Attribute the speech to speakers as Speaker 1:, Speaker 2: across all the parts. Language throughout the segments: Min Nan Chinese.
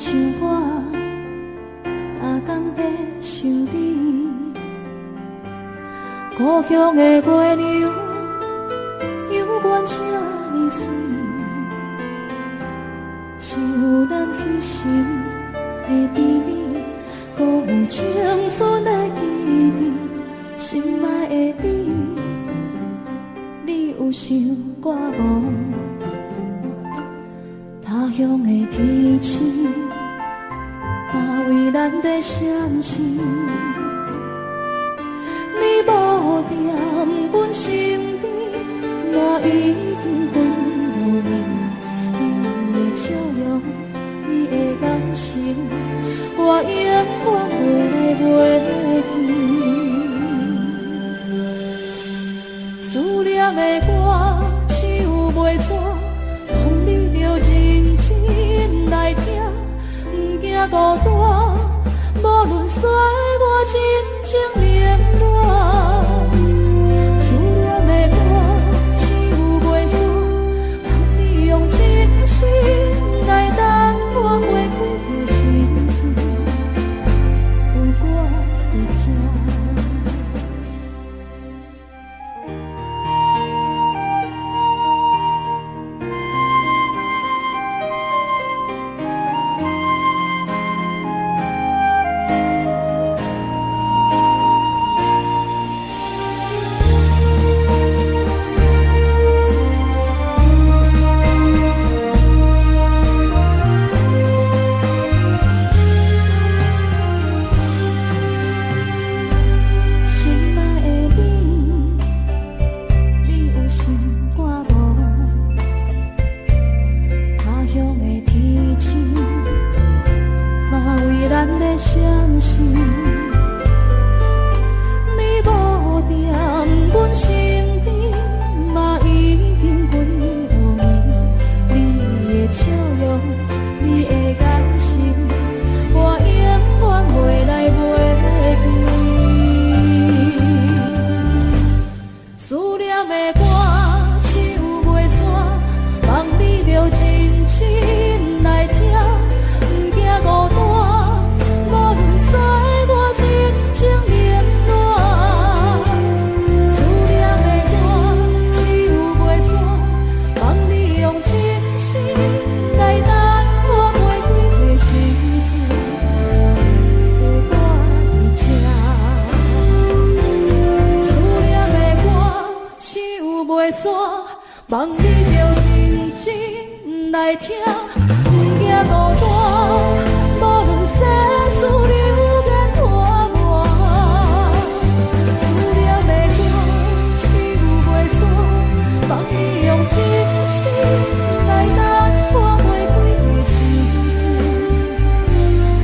Speaker 1: 像我，逐工在想你。故乡的月亮犹原这呢媠，像咱彼时的甜蜜，阁有青春的记忆。心爱的你，你有想我无？他乡的天星，嘛为咱在闪烁。你无踮阮身边，我已经几落年。你的笑容，你的眼神，我永远袂袂记。思念的歌唱袂煞，望你著认真来听，毋惊孤单，无论岁月真情冷暖。思念的歌唱袂煞，望你用真心来等我花开的时阵，有我伫这。心爱的你，你有想我无？他乡的天星，嘛为咱在闪烁。你无踮阮身边，嘛已经几落年。你的笑容，你的眼神，我永远袂来袂记。思念的歌唱袂煞，望你著认真来听，毋惊孤单，无论岁月真情冷暖。思念的歌唱袂煞，望你用真心来等我花开的时阵，有我伫这。思念的歌唱袂煞，望你著认真来听，毋惊孤单，无论世事流言拖磨。思念的歌唱袂煞，望你用真心来等我花开的时阵，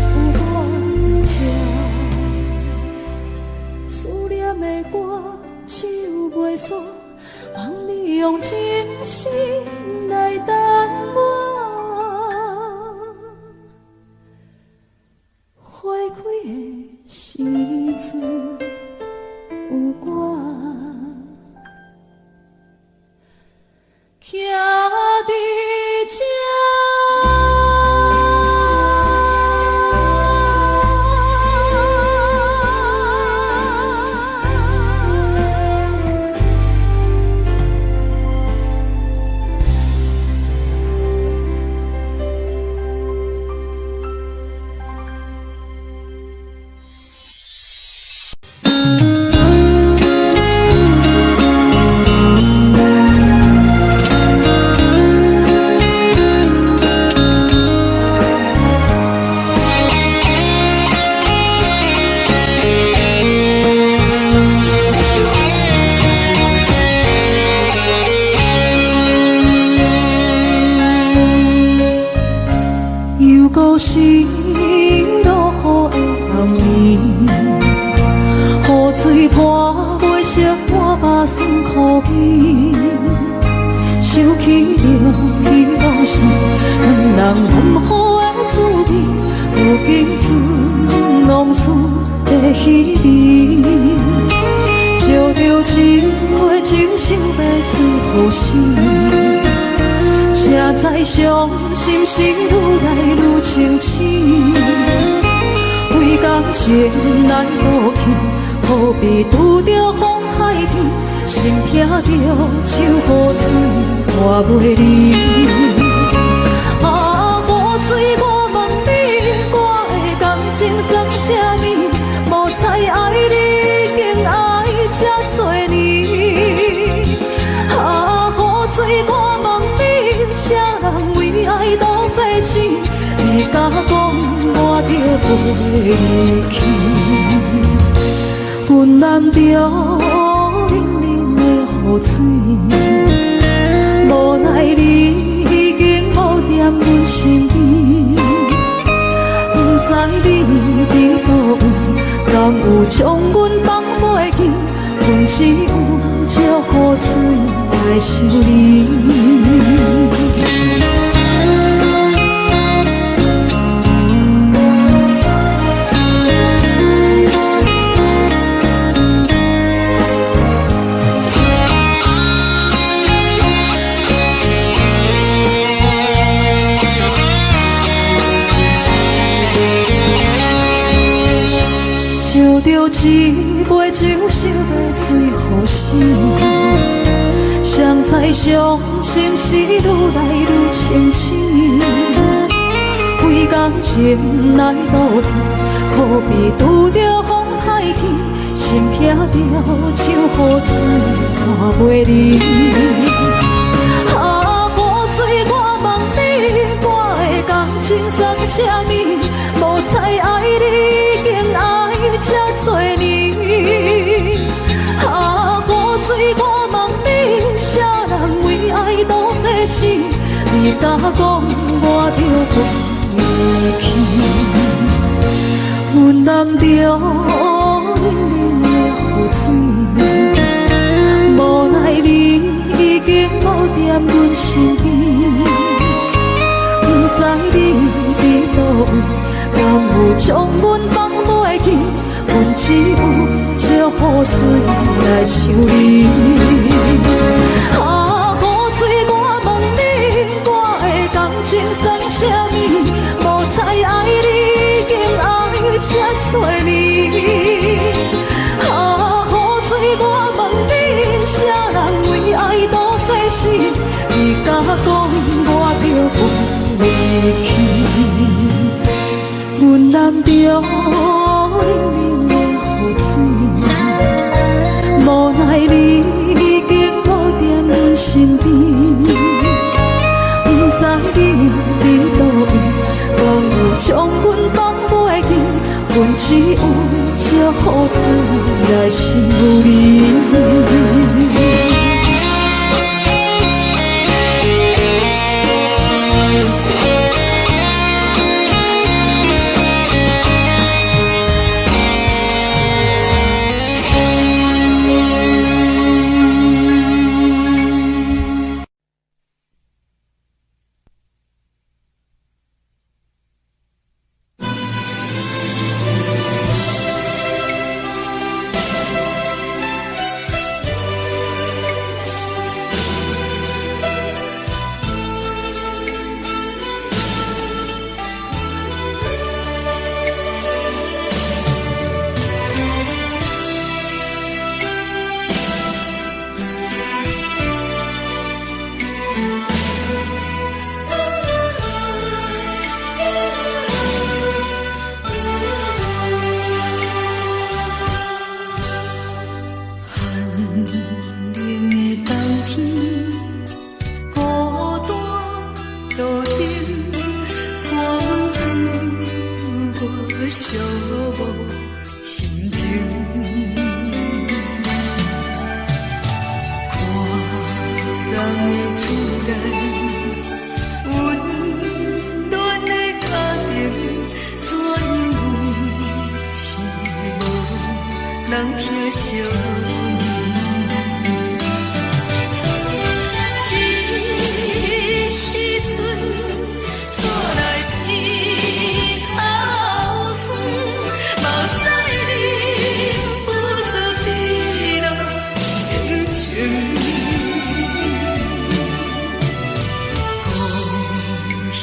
Speaker 1: 有我伫这。思念的歌唱袂煞，望你用真心来等我花开的时阵，有我徛伫这。
Speaker 2: 又阁是落雨的暗暝，雨水泼袂熄我目酸苦味。想起著彼当时，两人分好的滋味，如今剩浓思的稀微。照著一话情想欲对予死，谁人知傷心是愈來愈清醒。為感情來賭氣，好比拄著風海天，心疼著像雨水看袂離。啊，雨水，我問你，我的感情算啥物？無知愛你已經愛這多年。啊，雨水，我問你，啥人為愛當作死？你敢講我著袂去？阮攬著冷冷的雨水，無奈你已經無踮阮身邊，不知你佇佗位，敢有將阮放袂記？阮只有借雨水來想你。笑著一杯酒，想欲醉予死。誰知傷心是愈來愈清醒。為感情來賭氣，可比拄著風海天，心疼著像雨水看袂離。啊，雨水，我問你，我的感情算啥物？無知愛你已經愛這多年。啊，雨水，我問你，啥人為愛當作死？你敢講我著袂去？阮攬著冷冷的雨水，無奈你已經無踮阮身邊，不知你佇佗位，敢有將阮放袂記？阮只有借雨水來想你。啊，雨水，我問你，我的感情算啥物？無知愛你已經愛這多年。啊，雨水，我問你，啥人為愛當作死？你敢講我著袂去？阮攬著冷冷的雨水，無奈你已經無踮阮身邊，不知你佇佗位，敢有將阮放袂記？阮只有借雨水來想你。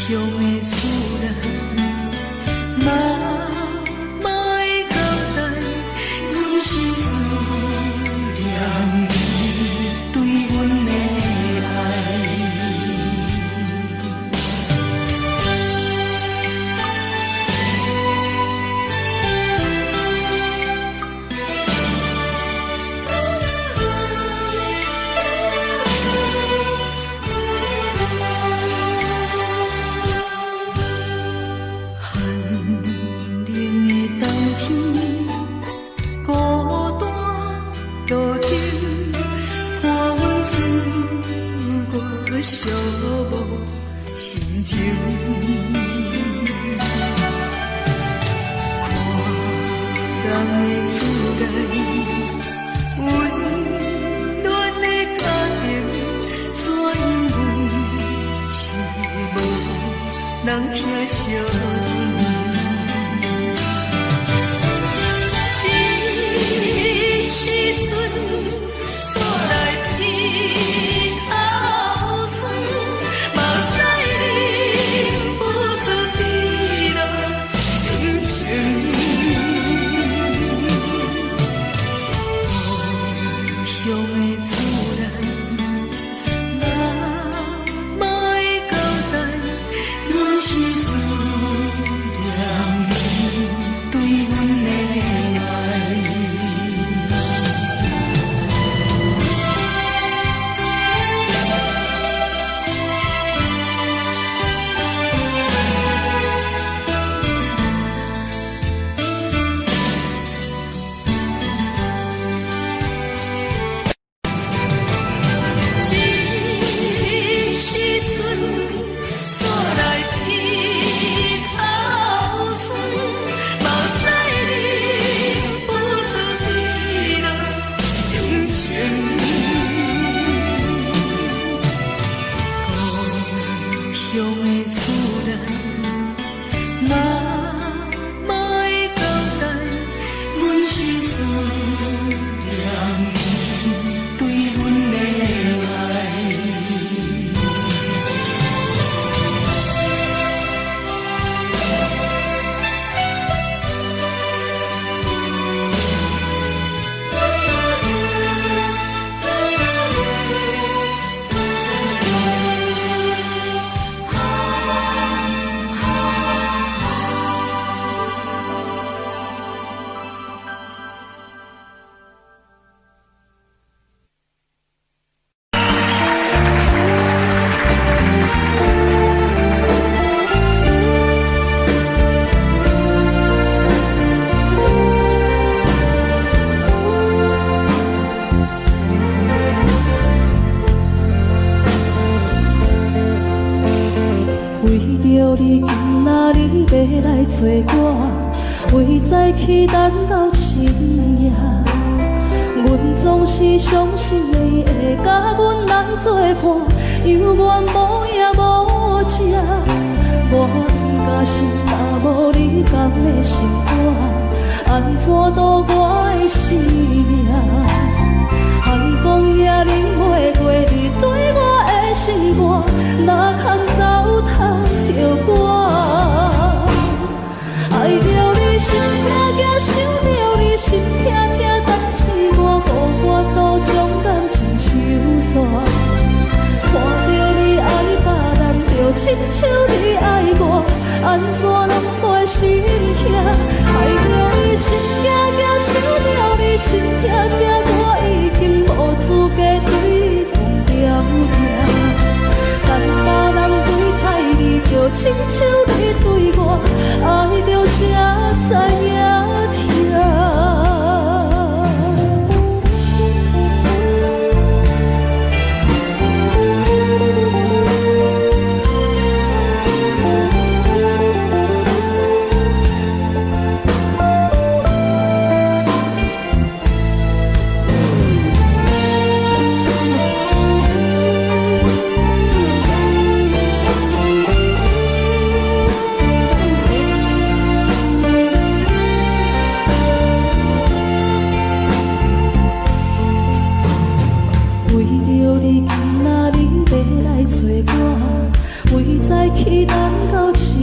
Speaker 2: 鄉的厝內，媽媽的交代，阮是思念你對阮的愛。寒冷的冬天，孤單路灯，看阮自我寂寞心情。看人的厝內，溫暖的家庭，怎樣阮是無人疼惜阮。這時陣，煞來鼻頭酸，目屎忍不住滴落眼睛。故鄉的厝內，媽媽的交代，阮是思念你對阮的愛。這時陣，煞來鼻頭酸，目屎忍不住滴落眼睛。故鄉的厝內，媽媽的交代，阮是思念你對阮的愛。為著你，今仔日欲來找我，為早起等到深夜。阮總是相信你會佮阮來作伴，猶原無影無跡。我不甘心，若無你敢會心肝，按怎度我的生命？寒風也忍袂過你對我的心肝，哪通走透著我？愛著你心痛痛，想著你心痛痛，但是我無法度將感情收煞。看著你愛別人，就親像你愛我，按怎攏袂心痛？愛著你心驚驚，想著你心痛痛，我已經無資格對你講條件。等別人對待你，就親像你對我，愛著才知影疼。
Speaker 1: 來去等到深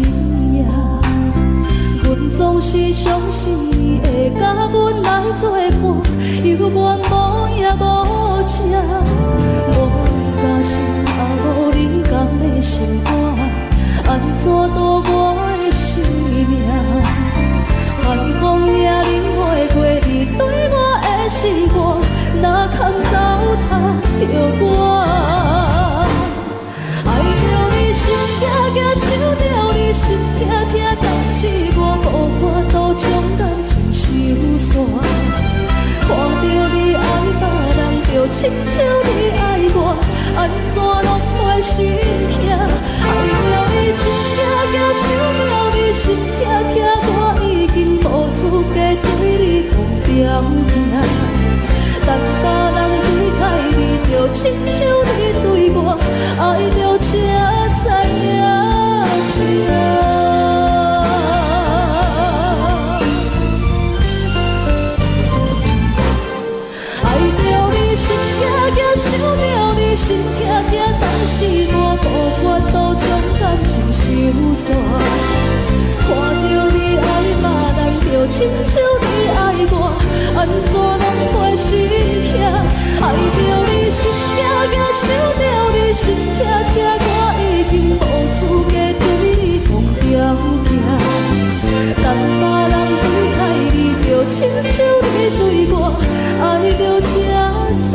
Speaker 1: 夜。阮總是相信伊會佮阮來做伴，猶原無影無跡。無甘心啊，無你敢會心肝，按怎度我的生命？海風也冷袂過你對我的心肝，哪堪糟蹋著我？愛著你心痛痛，想著你心痛痛，但是我無法度將感情收煞。看著你愛別人，就親像你愛我，按怎攏會心痛？愛著你心痛痛，想著你心痛痛，我已經無資格對你講條件。等別人對待你，就親像你對我，愛著才知影疼。愛著你心痛痛，想著你心痛痛，但是我無法度將感情收煞。看著你愛別人，就親像你愛我，按怎攏會心痛？愛著你心痛痛，想著你心痛痛，我已經無資格對你講條件。等別人對待你，就親像你對我，愛著才知影疼。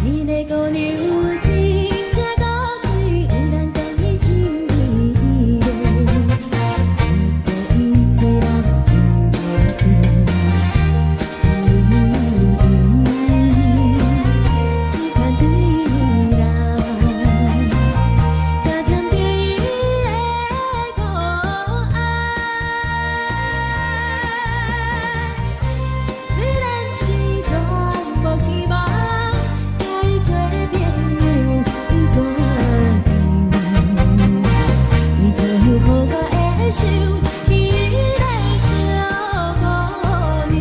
Speaker 3: 彼个姑娘真正古錐，有人講伊真美麗，不過伊做人真無趣，這款對人，加添著伊的可愛。雖然是全無希望，共伊做朋友，伊怎樣？伊怎樣予我會想彼个小姑娘？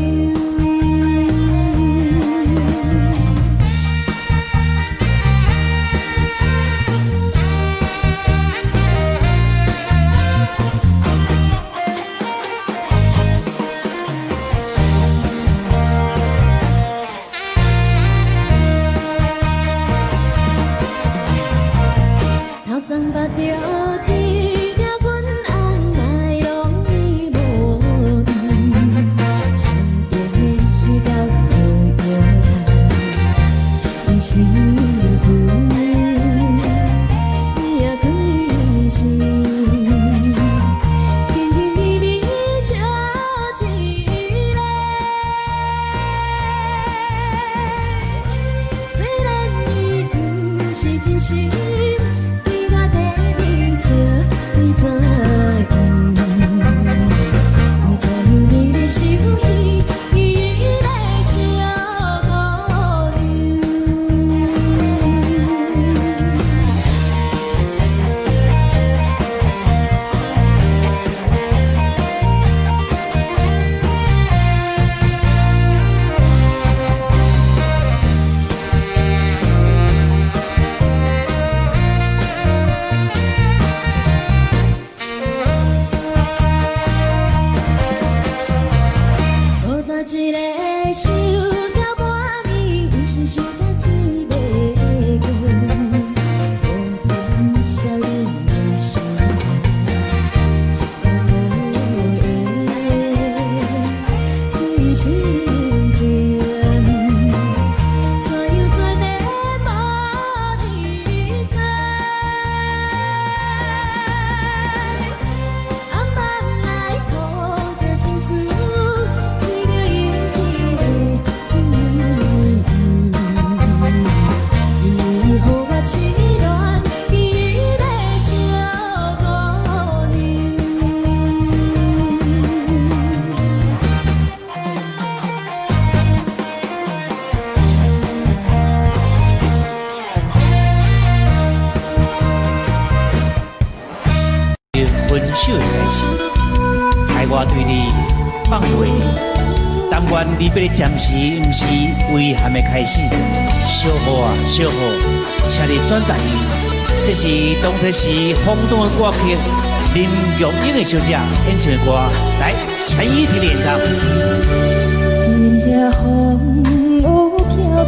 Speaker 3: 頭鬃縛著一領粉紅內籠伊無當，身邊的彼到搖搖人，伊時陣伊也開心，甜甜蜜蜜笑一个。雖然伊毋是真心對我綴你笑，你怎樣？怎樣你咧想起彼个小姑娘？孤單一個想到半暝，有時想到天欲光，無論少年的心肝，孤的心情，怎樣怎會無你知？暗暗內苦著心思，為著因一個。
Speaker 4: 愿離別的暫時，毋是遺憾的開始。小雨啊，小雨，請你轉達伊。這是當初時轟動的歌曲，林玉英的小姐演唱的歌，來陳依婷的演唱。
Speaker 1: 今夜風雨飄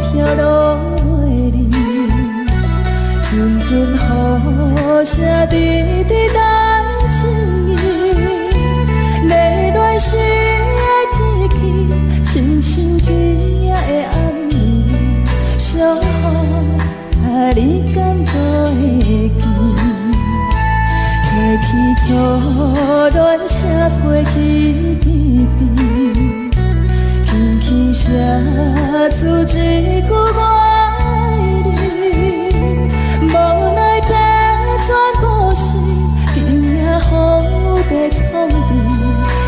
Speaker 1: 飄落袂離，陣陣雨聲直直等情意，熱戀時的天氣，親像今夜的暗暝，小雨啊，你敢閣會記？提起初戀寫批彼边边，轻轻写出一句我愛你，無奈這全部是今夜風雨在創治，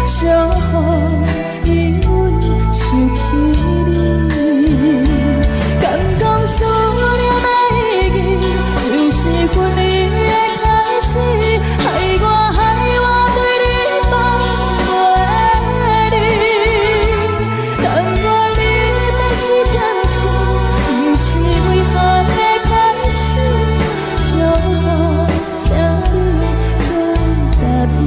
Speaker 1: 小雨因阮想起你，敢講思念的意義，就是分離的開始，害我害我對你放袂離。但願離別是暫時，不是遺憾的開始。小雨，請你轉達伊。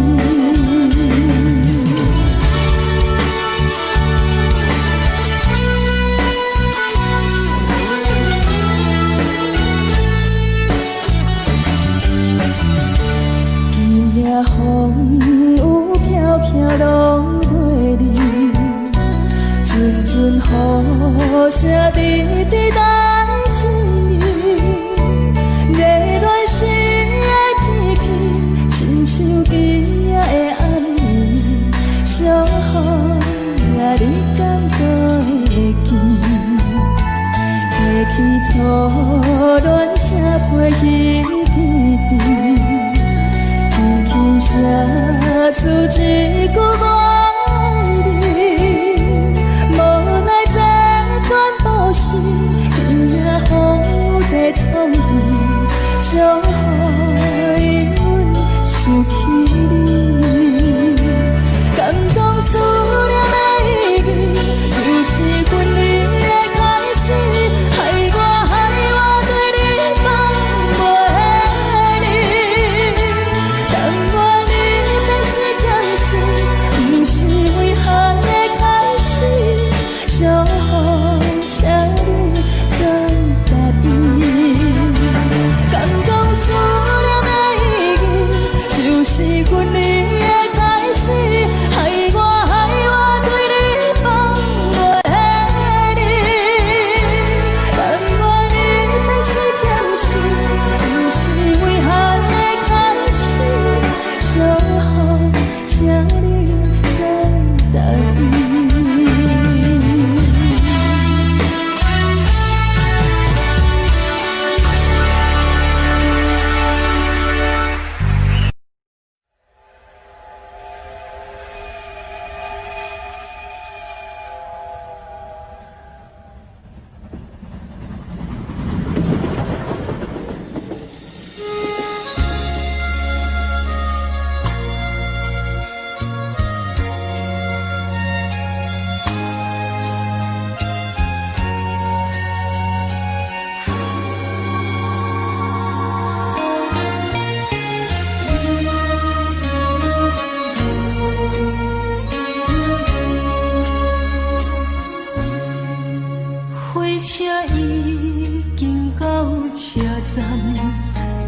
Speaker 1: 今夜風雨飄飄攏袂離，陣陣雨聲直直等情意，熱戀時的天氣，親像今夜的暗暝，小雨啊，你敢閣會記？提起初戀寫批彼边边，輕輕寫出一句我愛你，無奈這全部是今夜風雨在創治，小雨因阮想起你，敢講思念的意義，就是分離的開始，害我害我對你放袂離。但願離別是暫時，不是遺憾的開始。小雨，請你轉達伊。敢講思念的意義，就是分離的開始，害我害我對你放袂離。但願離別是暫時，不是遺憾的開始。小雨，請你轉達伊。
Speaker 2: 火車已經到車站，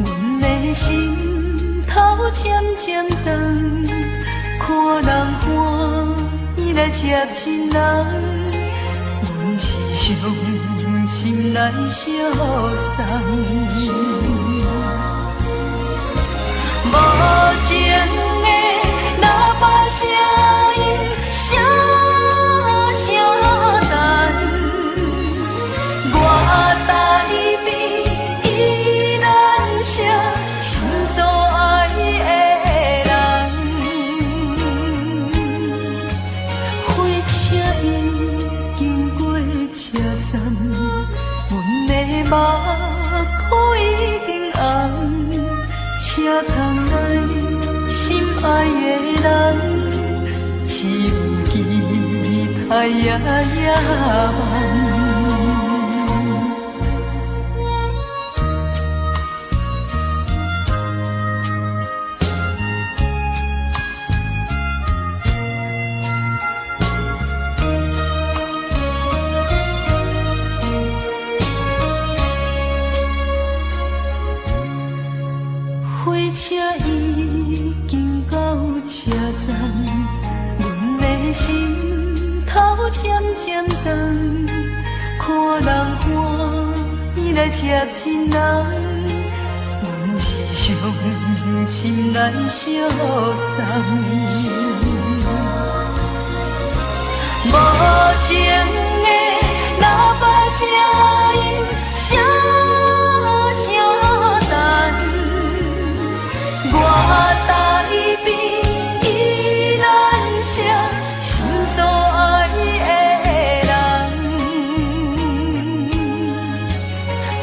Speaker 2: 阮的心頭漸漸長，看人歡喜來接親人，阮是傷心來相送。無情的喇叭聲音，聲聲等。我台邊依然是心所愛的人。火車已經過車站，阮的目眶已經紅，車窗內心愛的人，只有低頭待夜夜梦。火车已经到车站，阮的心头渐渐重，看人欢喜来接亲人，阮是伤心来相送。无情的喇叭声音，声声等。我台边依然是心所爱的人，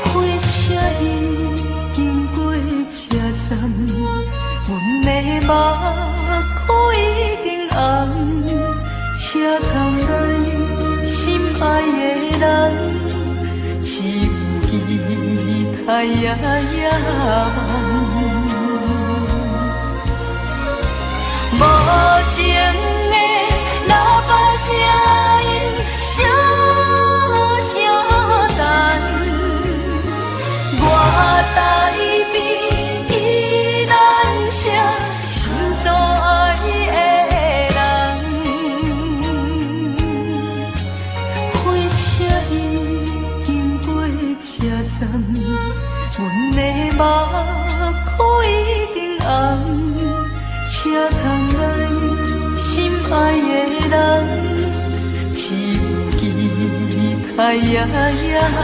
Speaker 2: 火车已经过车站，阮的目眶已经红，车窗内心爱的人，只有期待夜夜梦。无情的喇叭声音，声声等。我台边依然是心所爱的人，火车已经过车站，阮的目眶已经红。车窗内心爱的人，只有期待夜夜梦。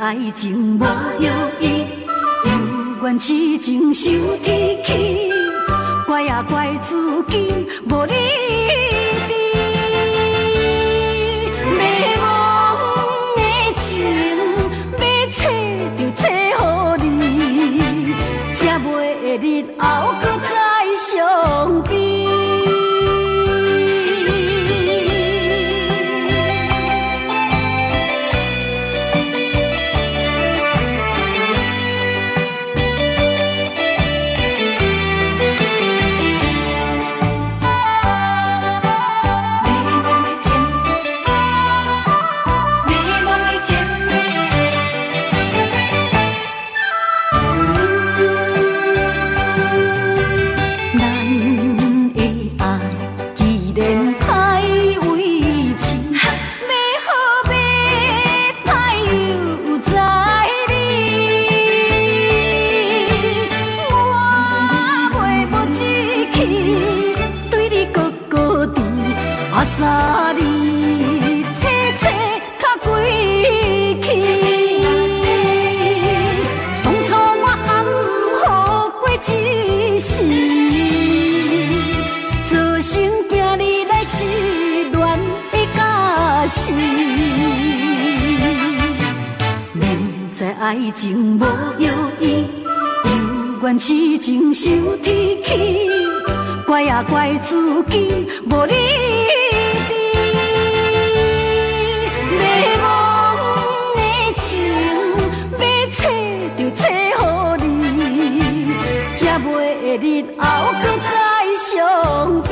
Speaker 1: 爱情无药医，犹原痴情受铁气，怪也怪自己无理智。迷惘的情，欲找就找予你，才袂会日后阁再伤悲。
Speaker 2: 一世。愛情無藥醫，猶原癡情受天氣，怪啊怪自己無理智。迷惘的情，欲揣就揣予你，才袂日後閣再傷悲。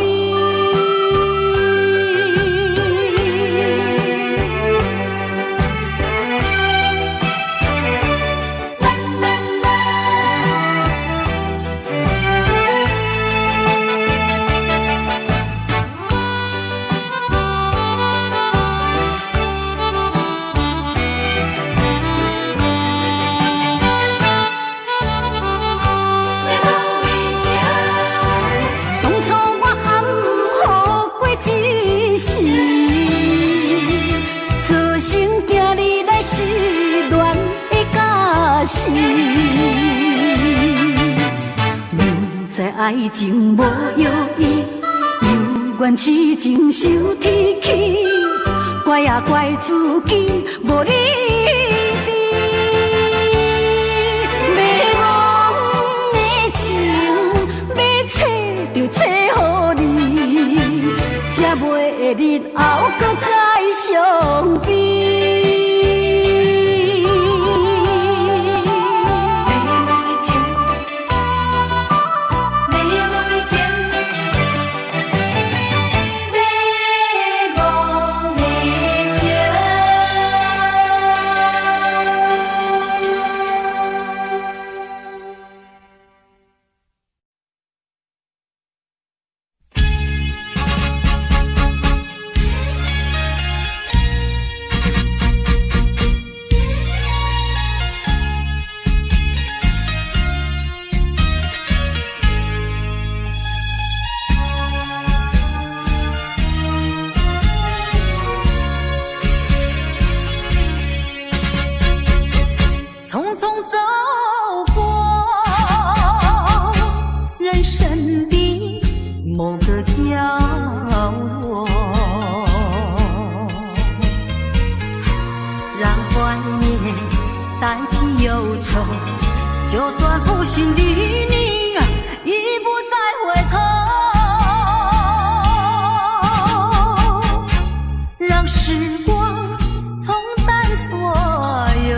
Speaker 2: 當初我含糊過一時，造成今日來失戀的假死。明知愛情無藥醫，猶原癡情受天氣，怪啊怪自己無理智。迷惘的情，欲揣就揣予你，才袂日後閣再傷悲。迷惘的情，迷惘的情，迷惘的情。
Speaker 1: 匆匆走過人生的某個角落，讓懷念代替憂愁，就算負心的你已不再回頭，讓時光沖淡所有。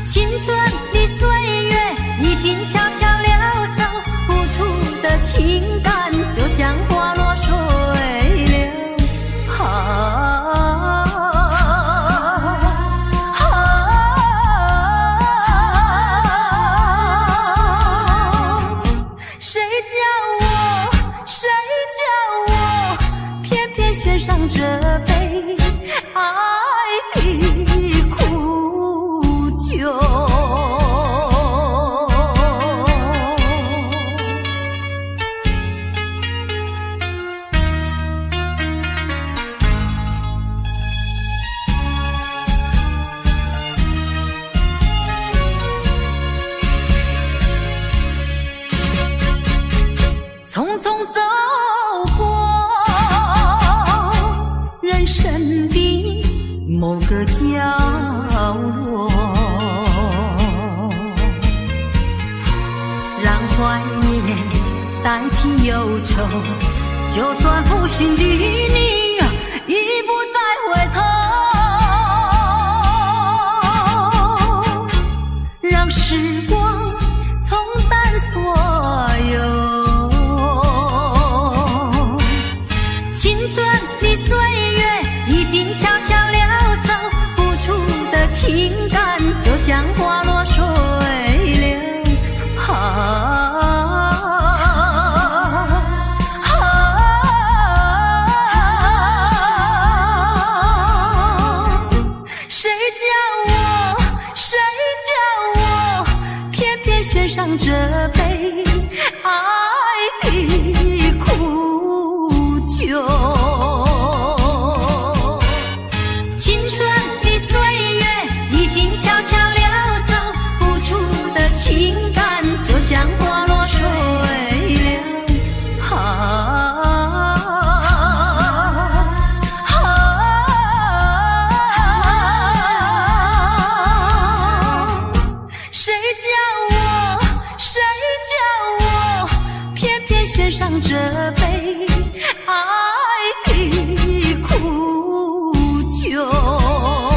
Speaker 1: 青春的歲月已經悄悄溜走，付出的情感就像花落水流。啊啊！誰叫我，誰叫我，偏偏選上這杯愛的苦酒。匆匆走過人生的某個角落，讓懷念代替憂愁，就算負心的你已不再回頭，讓時光沖淡所有。青春的歲月已經悄悄溜走，付出的情感就像花落水流。啊啊！誰叫我，誰叫我，偏偏選上這杯愛的苦酒。青春的歲月已經悄悄溜走，付出的情感就像花落水流。啊啊！願獻上這杯愛的苦酒。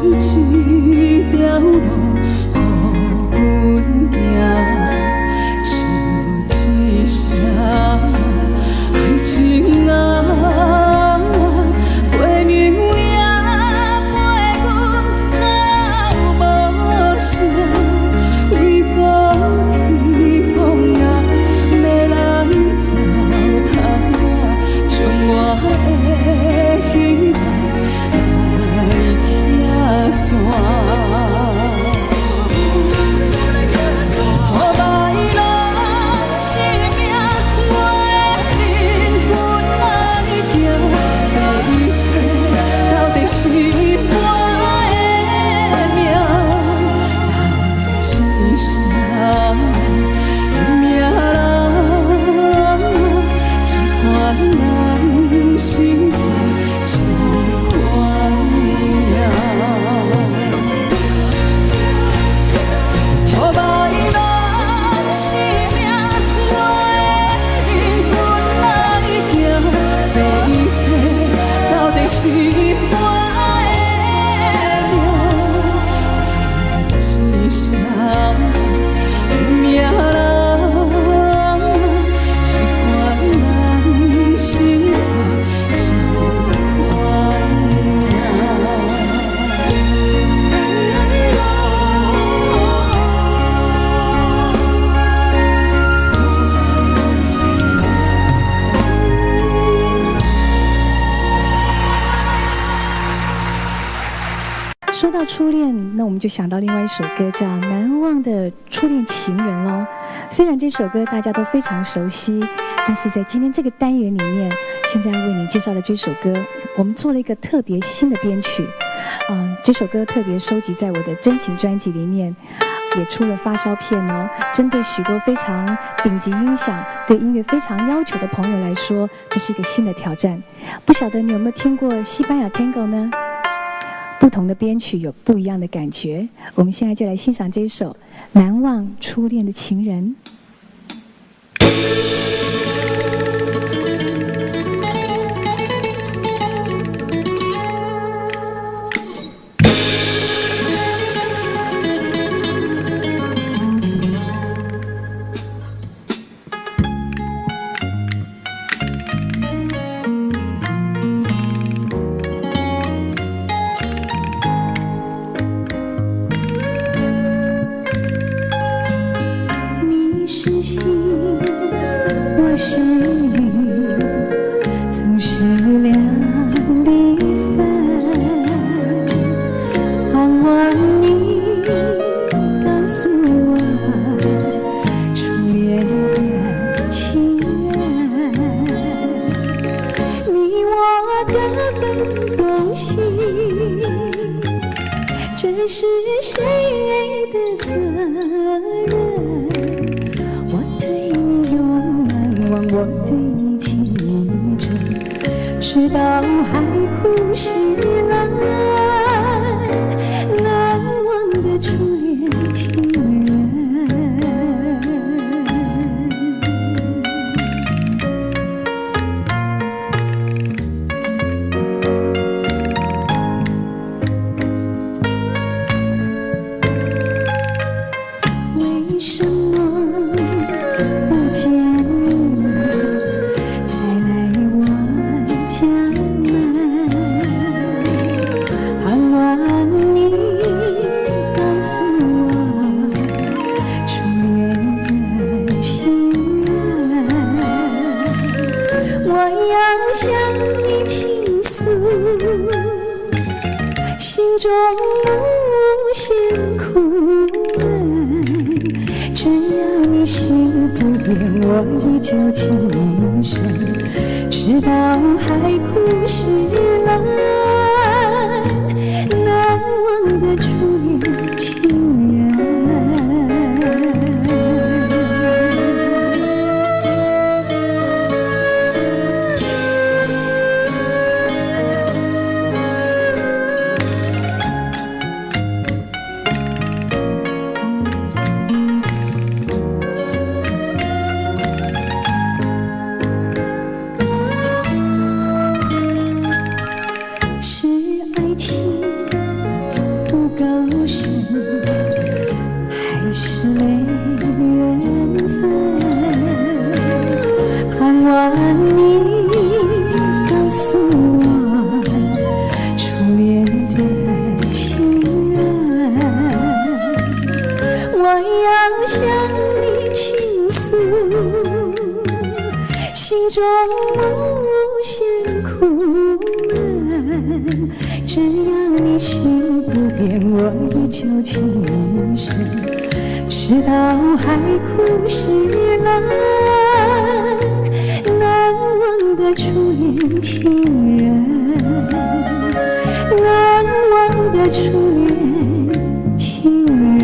Speaker 2: 這條路予阮行，唱一声愛情啊，陪娘也陪阮哭無聲，為何天公啊欲來糟蹋我，將我的希望來拆散。予歹攏是命，我的靈魂愛行，這一切到底是我的命？當一聲認命人，這款人是做這款命。予歹攏是命，我的靈魂愛行，這一切到底是我的命？當一聲認命人，這款人是做這款命。
Speaker 5: 說到初戀，那我們就想到另外一首歌叫《難忘的初戀情人》咯。雖然這首歌大家都非常熟悉，但是在今天這個單元裡面，現在為你介紹的這首歌，我們做了一個特別新的編曲。這首歌特別收集在我的真情專輯裡面，也出了發燒片哦。針對許多非常頂級音響、對音樂非常要求的朋友來說，這是一個新的挑戰。不曉得你有沒有聽過西班牙 Tango 呢？不同的編曲有不一樣的感覺。我們現在就來欣賞這一首《難忘初戀的情人》。
Speaker 2: 你是星，我是雨，總是兩地分。盼望你告訴我，初戀的情人，你我各分東西，這是誰的責任？我對你永難忘，我對你情意深，直到海枯石爛，難忘的初戀情人。為什麼不見你再來我家門？盼望你告訴我，初戀的情人，我要向你傾訴，心中無限苦悶。只要你心不變，我依舊情深，直到海枯石爛，難忘的初戀情人。無限苦悶，只要你心不變，我依舊情深，直到海枯石爛。難忘的初戀情人，難忘的初戀情人。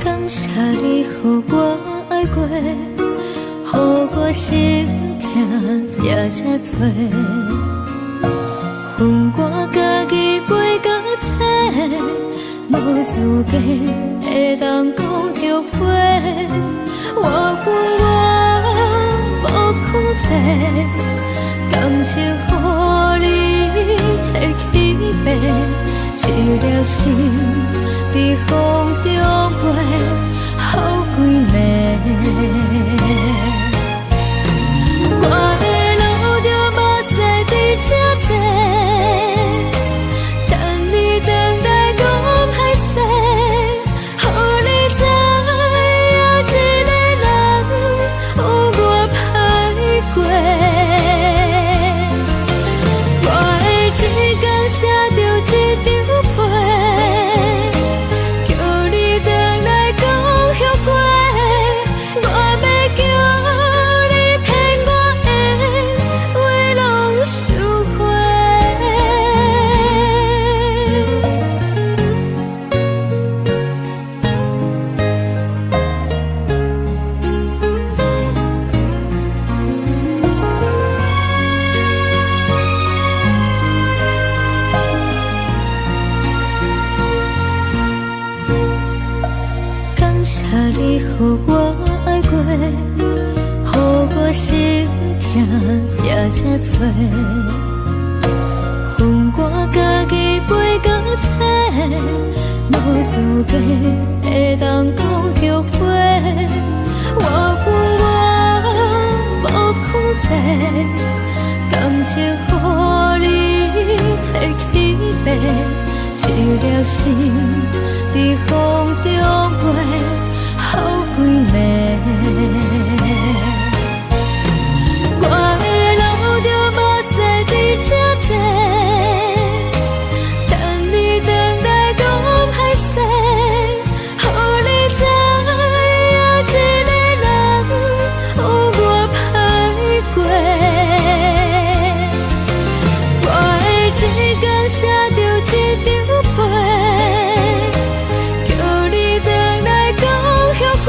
Speaker 3: 感謝你予我愛過，予我心疼也這多。恨我家己背甲冊，無資格會當講後悔。我有我無控制，感情予你提去爬，一粒心佇風中飛，予幾暝。我會流著目屎佇這坐，等你轉來講歹勢，予你知影一个人有偌歹過。我會一工寫著一張批，叫你轉來講後悔。我欲叫你騙我的話攏收回。感謝你予我愛過，予我心疼也這多。恨我家己背甲冊，無資格會當講後悔。我有我無控制，感情予你提去爬，一粒心佇風中飛，予幾暝。我會流著目屎佇這坐，等你轉來講歹勢，予你知影一個人有偌歹過。我會一工寫著一張批，叫你轉來講後悔。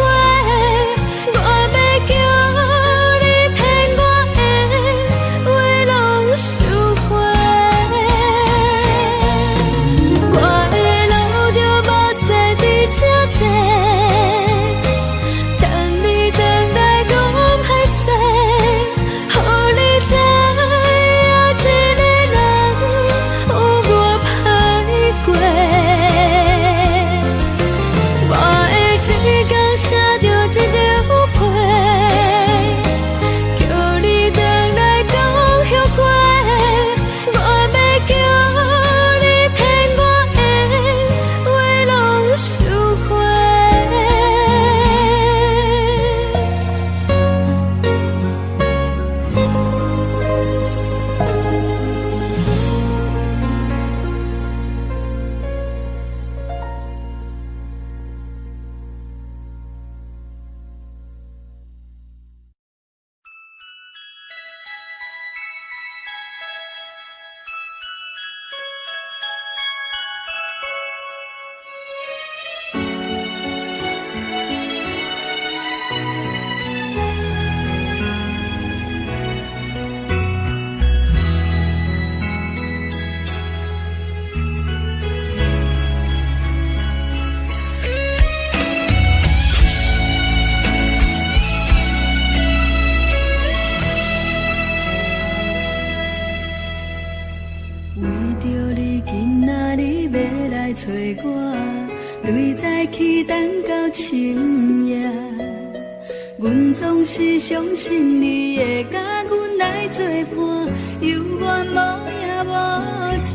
Speaker 1: 對早起等到深夜，阮總是相信你會佮阮來做伴，猶原無影無跡。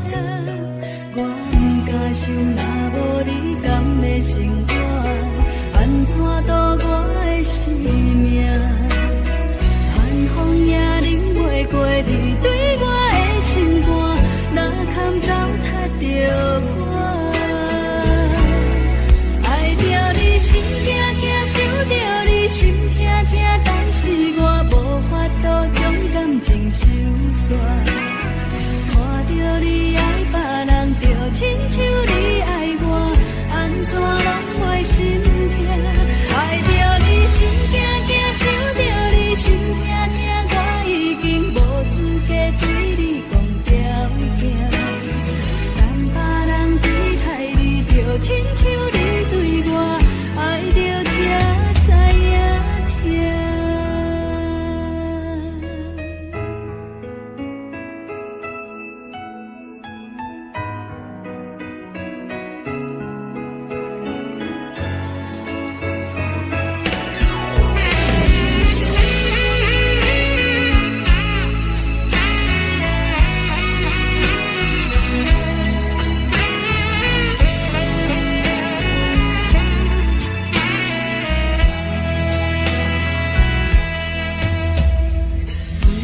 Speaker 1: 我毋敢想，若無你，敢會生活？按怎度我的生命？寒風也冷袂過你對我的心肝，哪堪糟蹋著我？愛著你心驚驚，想著你心疼疼，但是我無法度將感情收煞。看著你愛別人，就親像你愛我，按怎攏袂心疼？愛著你心驚驚，想著你心疼疼，我已經無資格對你講條件。等別人對待你，就親像你對我，愛著才知影疼。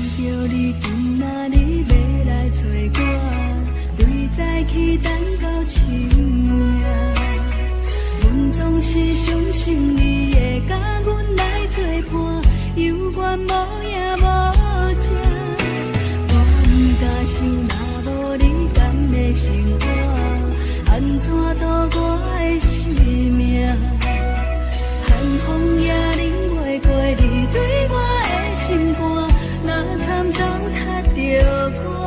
Speaker 1: 為著你，今仔日欲來揣我，對早起等到深夜。阮總是相信你會佮阮來做伴，猶原無影無跡。我毋敢想，若無你，敢會生活？按怎度我的生命？寒風也冷袂過你對我的心肝，哪堪糟蹋著我？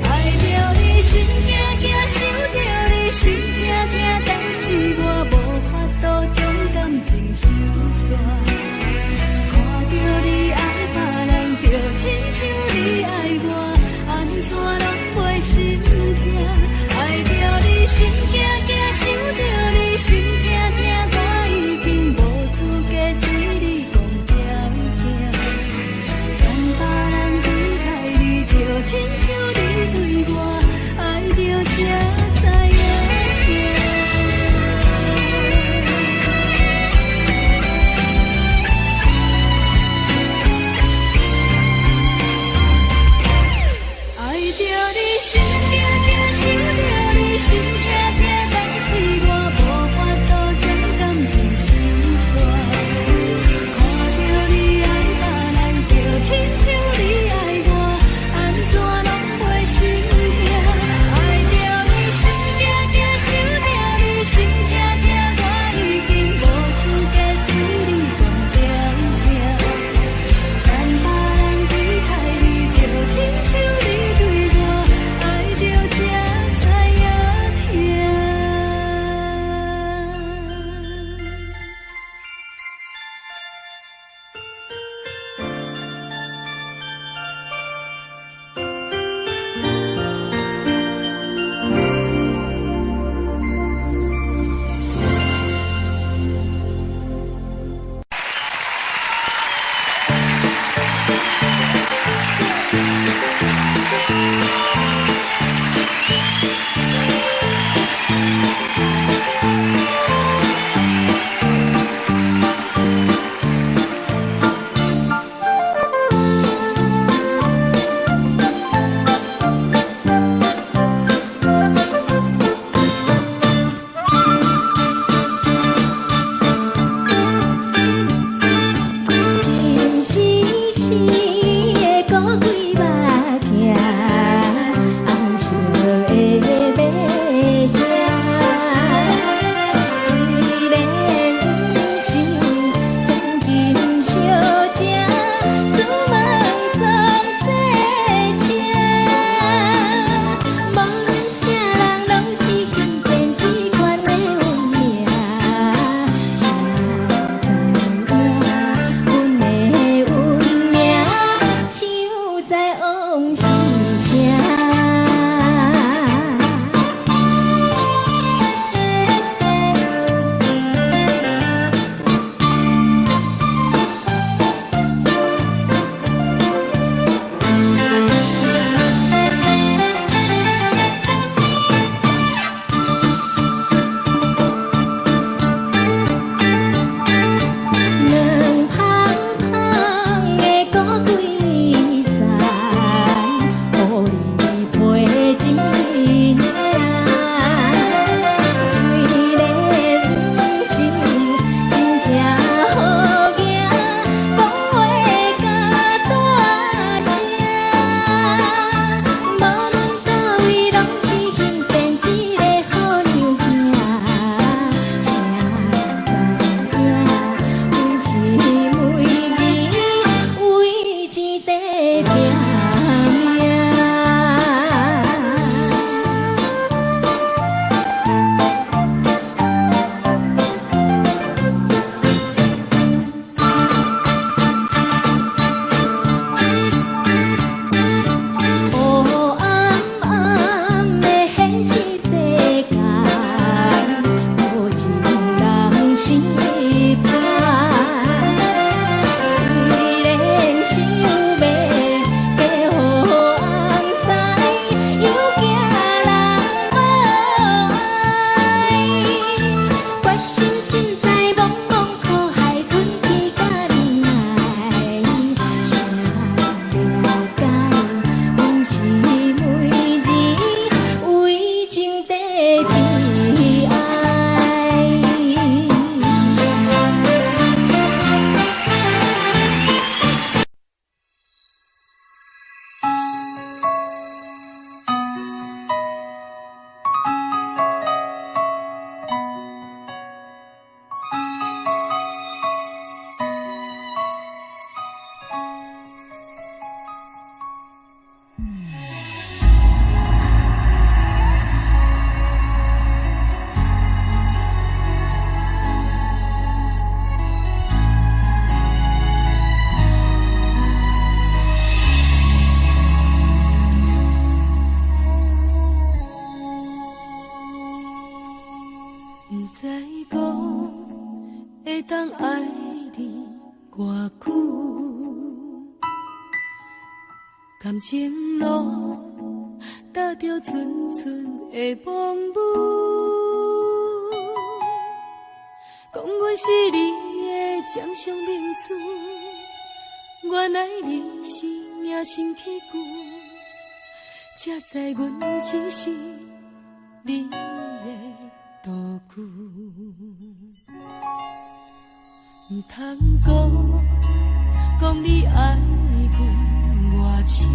Speaker 1: 愛著你心驚驚，想著你心疼疼，但是我無法度將感情收煞。看著你愛別人，就親像你愛我，按怎攏袂心疼？愛著你心驚驚，想著你心疼疼，我已經無資格對你講條件。等別人對待你，就親像你對我，愛著才知影疼。偌久，感情路踏著阵阵的风雨，讲阮是你的掌上明珠，原来你是命生起旧，才知阮只是你的道具。毋通讲，讲你爱阮偌深，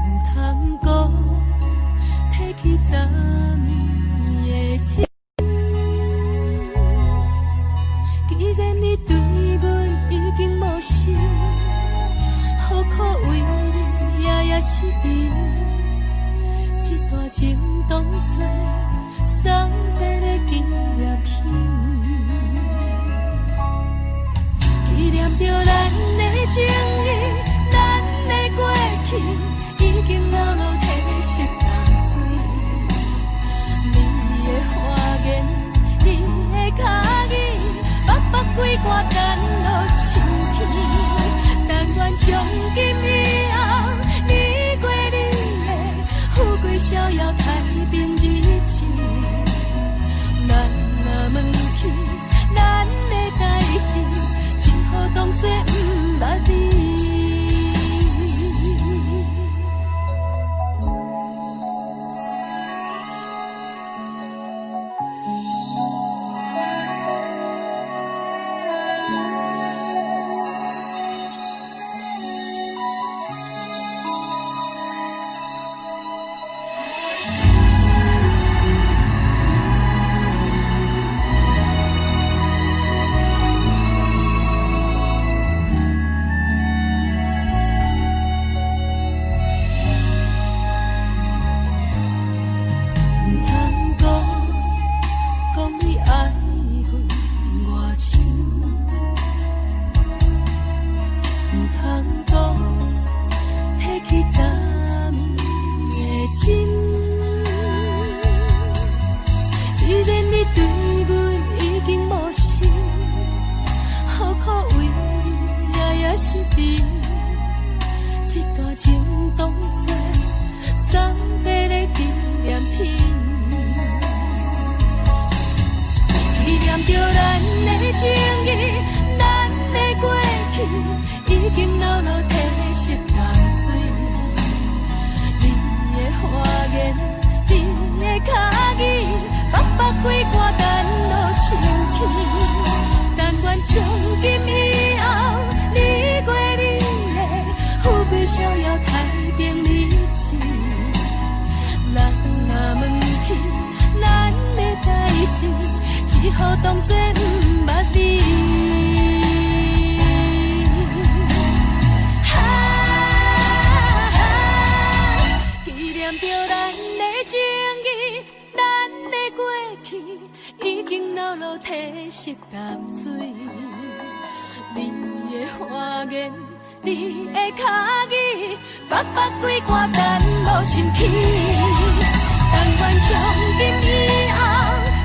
Speaker 1: 毋通讲，提起昨暝的情。既然你对阮已经无心，何苦为你夜夜失眠？这段情当作送别的纪念品，纪念著咱的情谊，咱的过去，已经老落褪色淡水。你的花言，你的脚印，北北规寒等落深去。但愿从今以后，你过你的，富贵逍遥太平日子。咱若问起咱的代誌，只好當作毋捌你。毋通講，講你愛阮偌深，毋通講，提起昨暝的情。既然你對阮已經無心，何苦為你夜夜失眠？這段情當作送別的紀念品，紀念著咱的情誼，咱的過去，已經老落褪色淡水。你的花言，你的腳印，北北規寒等落深去。但願從今以後，你過你的，富貴逍遙太平日子。人若問起咱的代誌，只好當作毋捌你。啊，紀念著咱的情誼，咱的過去，已經老落褪色淡水。你的花言，你的腳印，北北規寒等落深去。但願從今以後，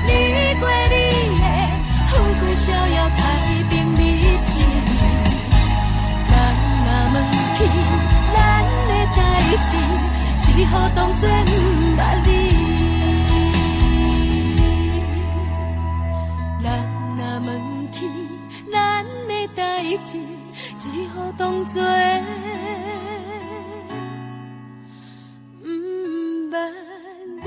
Speaker 1: 你過你的，富貴逍遙太平日子。人若問起咱的代誌，只好當作毋捌你。人若問起咱的代誌，只好當作毋捌你。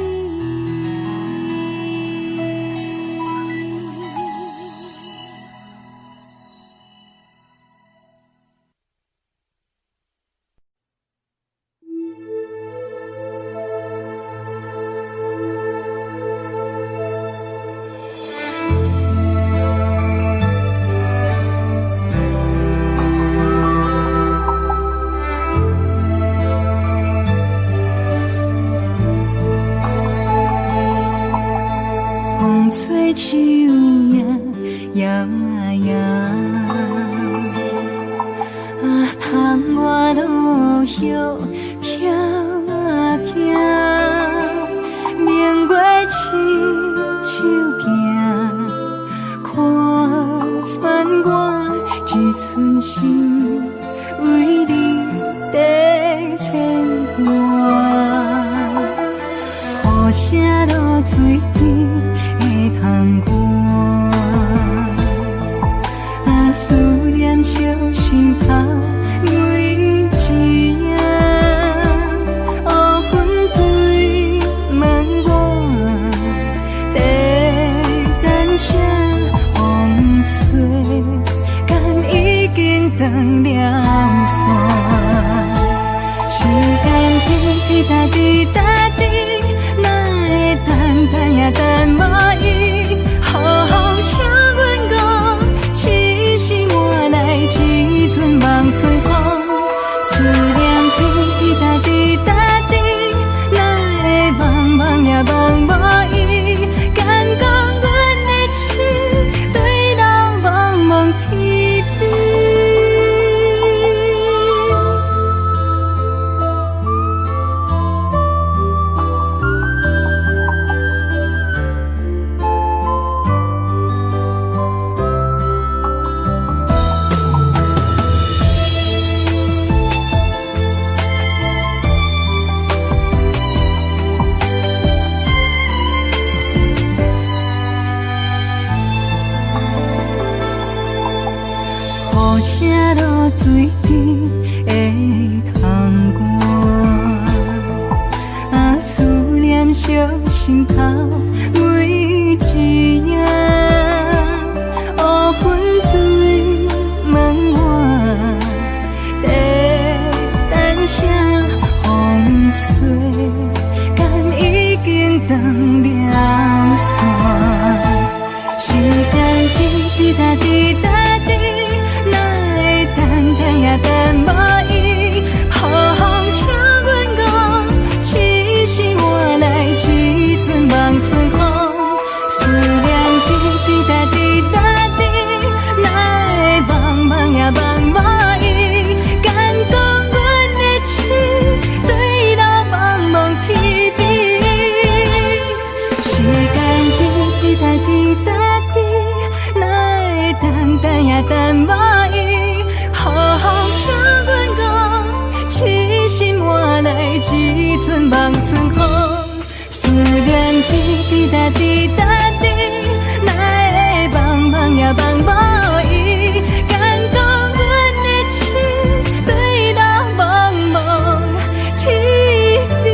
Speaker 2: 風吹樹影搖啊搖，啊，窗外落葉飄啊飄，明月親手行，看我這寸心為你在牽掛，雨聲落水邊的窗外，啊，思念燒心頭每一夜，烏雲對問我，在等啥風吹，敢已經斷了線？時間滴滴答滴答滴，哪會等等也等無伊？雨請阮講，痴心換來一陣望春風。思念滴滴答滴答滴，哪會茫茫也茫無伊？敢講阮的痴對人茫茫天邊。雨聲落水邊的窗外，啊，思念燒心頭每一夜，烏雲對問我，在等啥風吹，敢已經斷了線？時間滴滴答滴答滴，哪會等等也等無伊？雨請阮講，痴心換來一陣望春風。思念滴滴答滴答滴，哪會茫茫也茫無伊？敢講阮的痴對到茫茫天邊。時間滴滴答滴答滴，哪會等等也等無伊？雨請阮講，痴心換來一陣望春風。思念滴滴答滴答滴，哪會茫茫也茫無伊？敢講阮的痴對到茫茫天邊。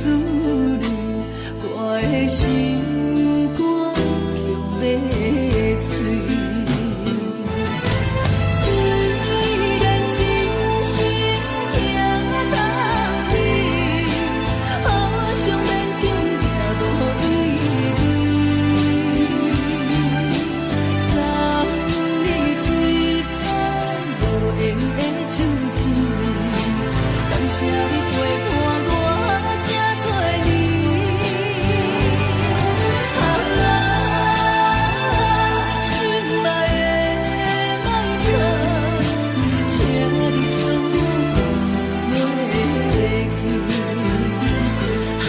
Speaker 2: 滋味，我的心肝强欲碎。虽然真心疼痛你，好想勉强也无意义。送你一捧无缘的手指，感谢你陪伴我这多年。啊，心爱的迈克，请你将我袂记。啊，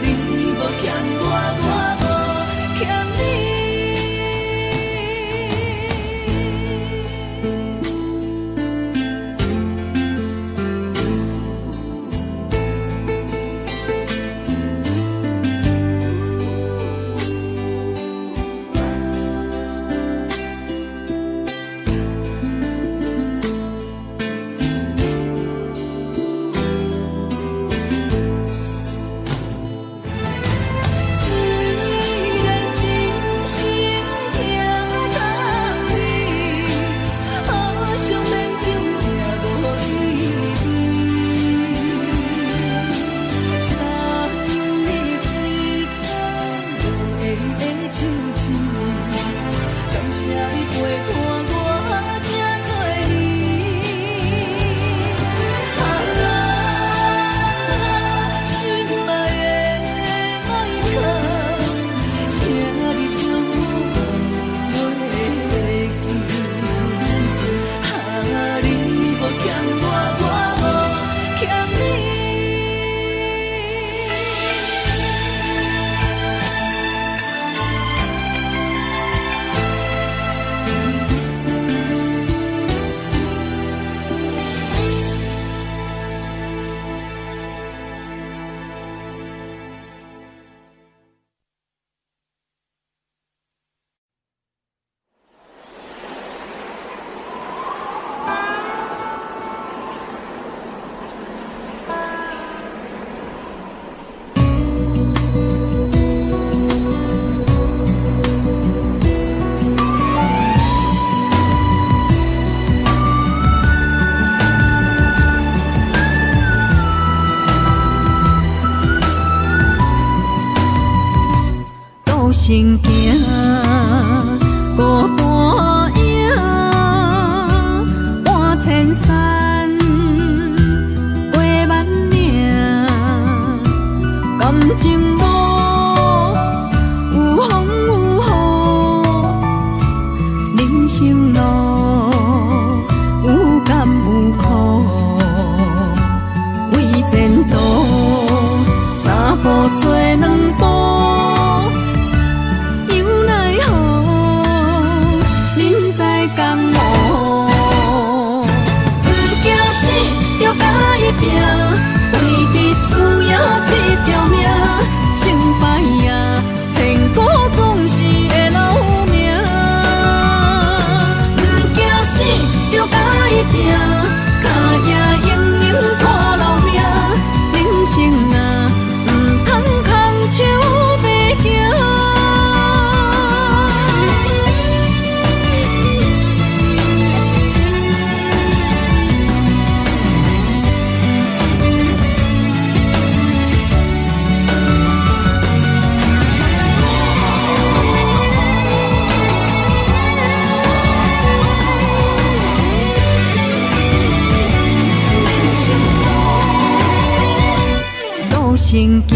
Speaker 2: 你无欠我，我无欠你。虽然真心疼痛你，好想勉强也无意义。送你一捧无缘的手指，感谢你陪伴我这多年。啊，心爱的迈克，请你将我袂记。啊，你无欠我，我无欠你。
Speaker 1: 孤身行，孤单影，搬千山，过万岭，感情无有风有雨，人生路有甘有苦，为前途三步做两步。又奈何，人在江湖，不惊死，就共伊拼，为着输赢这条命，成败啊，千古总是会留名。不惊死，就共伊拼，脚驿英勇看老命，人生啊，毋通空手白行。孤身行，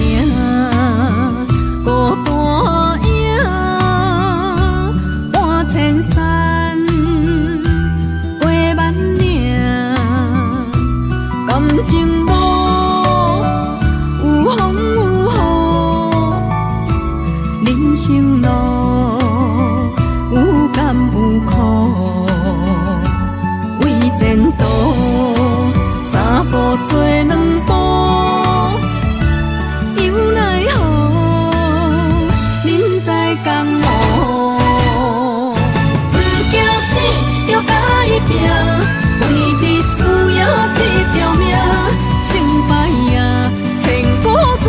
Speaker 1: 孤单影，搬千山，过万岭，感情无有风有雨，人生路有甘有苦，为前途三步做两步。又奈何，人在江湖，不惊死，就共伊拼，为着输赢这条命，成败啊，千古总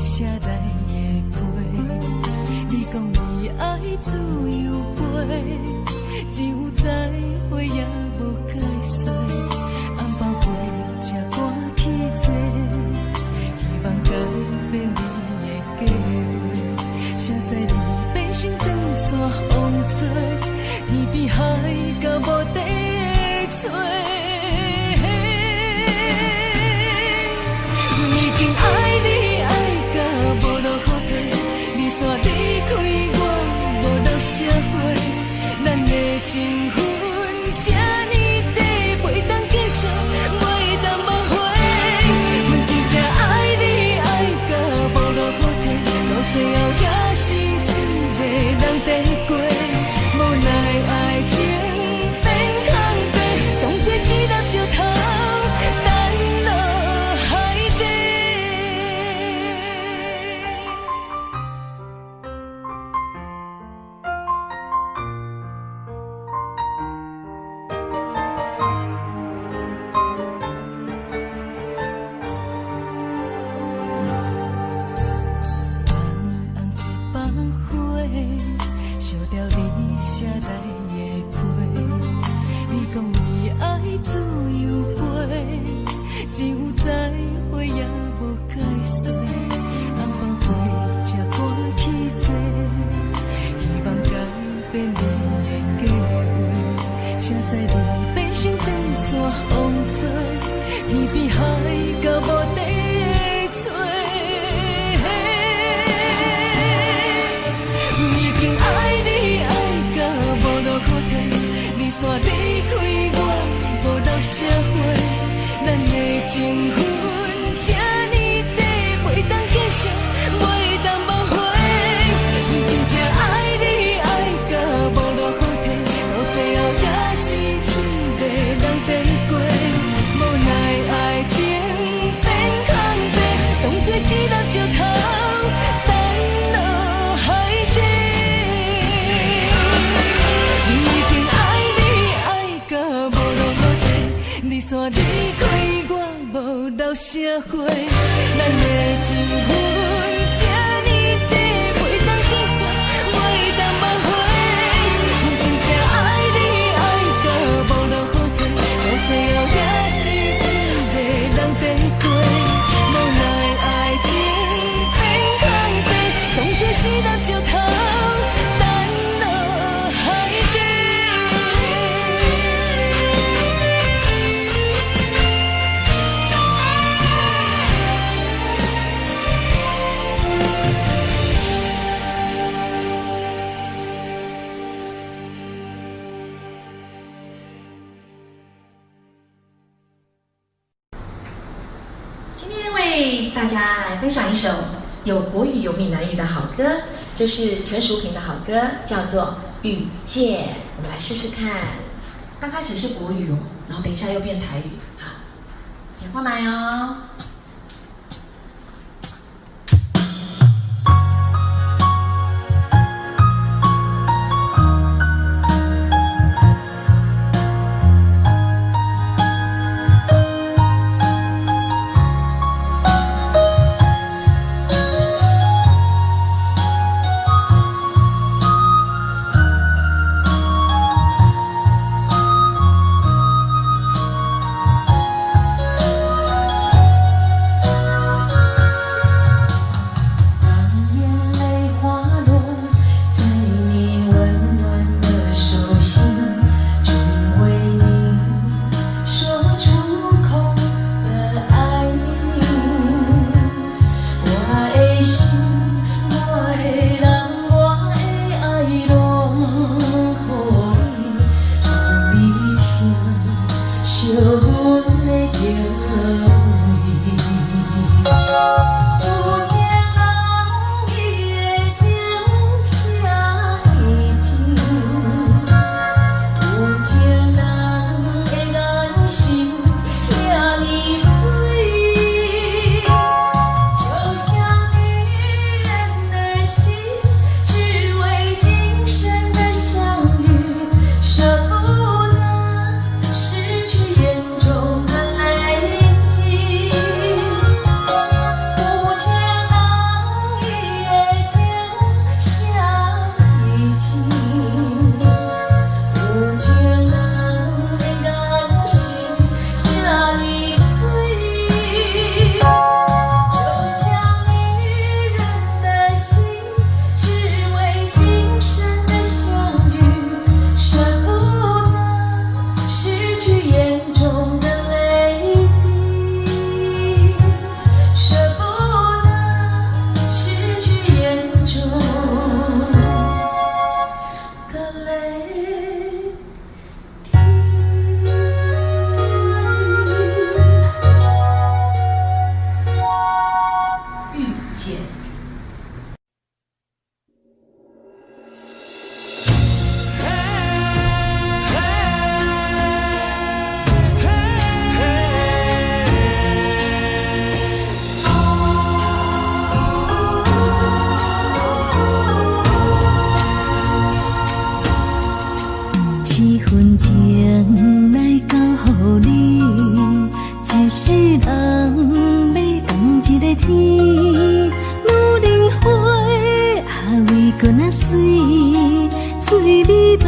Speaker 2: 寫來的批。你講你愛自由飛，只有再會也無解釋。红包飛車趕去坐，希望改變你的計劃。誰知你變成長線風吹，天邊海角無地找。已經愛你愛甲無路予退，你煞離開我無留啥話，咱的情分這呢短，袂當繼續，袂當挽回。阮真正愛你愛甲無路予退，到最後也是一個人在過，無奈愛情變空白，當作一粒石頭掷落海底。红红一放火，燒掉你寫來的批。你講你愛自由飛，只有再會也無解釋。紅包飛車趕去坐，希望改變你的計劃。誰知你變成長線風吹，天邊海角無地找。已經愛你愛甲無路予退，你煞離開我無留啥話，咱的情分這呢短，袂當繼續，袂當挽回。阮真正愛你愛甲無路予退，到最後也是一個人在過，無奈愛情變空白，當作一粒石頭擲落海底。已經愛你愛甲無路予退，你煞離開我無留啥話，咱的情分這呢短，袂當繼續，袂當挽回。阮真正愛你愛甲無路予退，到最後也是一個人在過，無奈愛情變空白，當作一粒石頭擲落海底。
Speaker 6: 今天為大家來分享一首有國語有閩南語的好歌，這是陳淑萍的好歌，叫做《遇見》。我們來試試看。剛開始是國語哦，然後等一下又變台語。好，聽看覓哦。
Speaker 1: 遇
Speaker 6: 见》。
Speaker 3: 这份情来交予你，一世人欲仝一个天。女人花也为阁若媠，最美梦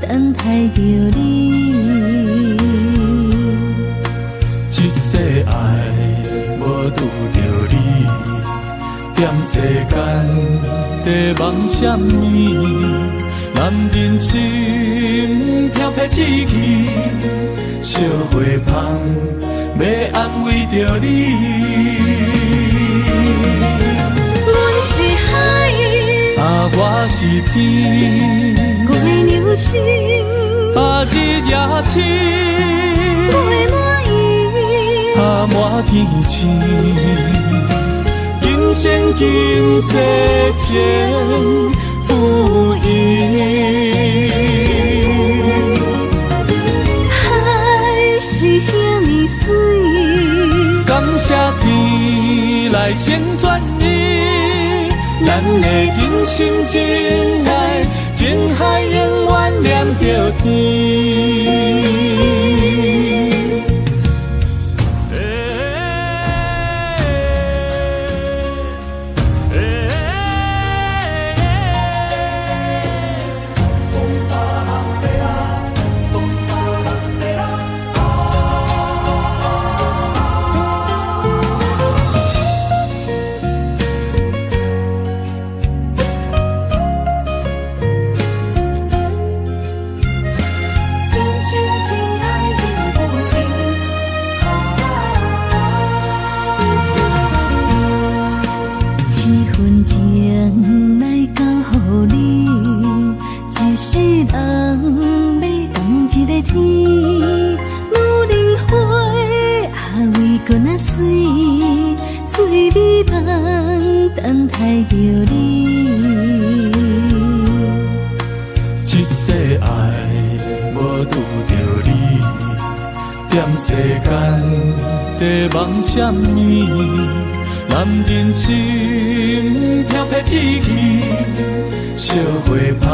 Speaker 3: 等待著你。
Speaker 7: 这世爱无拄著你，踮世间在梦啥物？男人心飘飘志气，惜花芳欲安慰著你。
Speaker 3: 阮是海，
Speaker 7: 啊，我是天，
Speaker 3: 月娘心，
Speaker 7: 啊，日夜星，
Speaker 3: 月满意，
Speaker 7: 啊，满天星，今生今世情付伊。
Speaker 3: 海是遐呢媠，
Speaker 7: 感谢天来成全伊，咱的真心真爱，情海永远连著天。
Speaker 3: 这份情来交予你，一世人欲仝一个天。女人花也为阁若媠，最美梦等待著你。
Speaker 7: 这世爱无拄著你，踮世间在梦啥物？男人心飘飘志气，惜花芳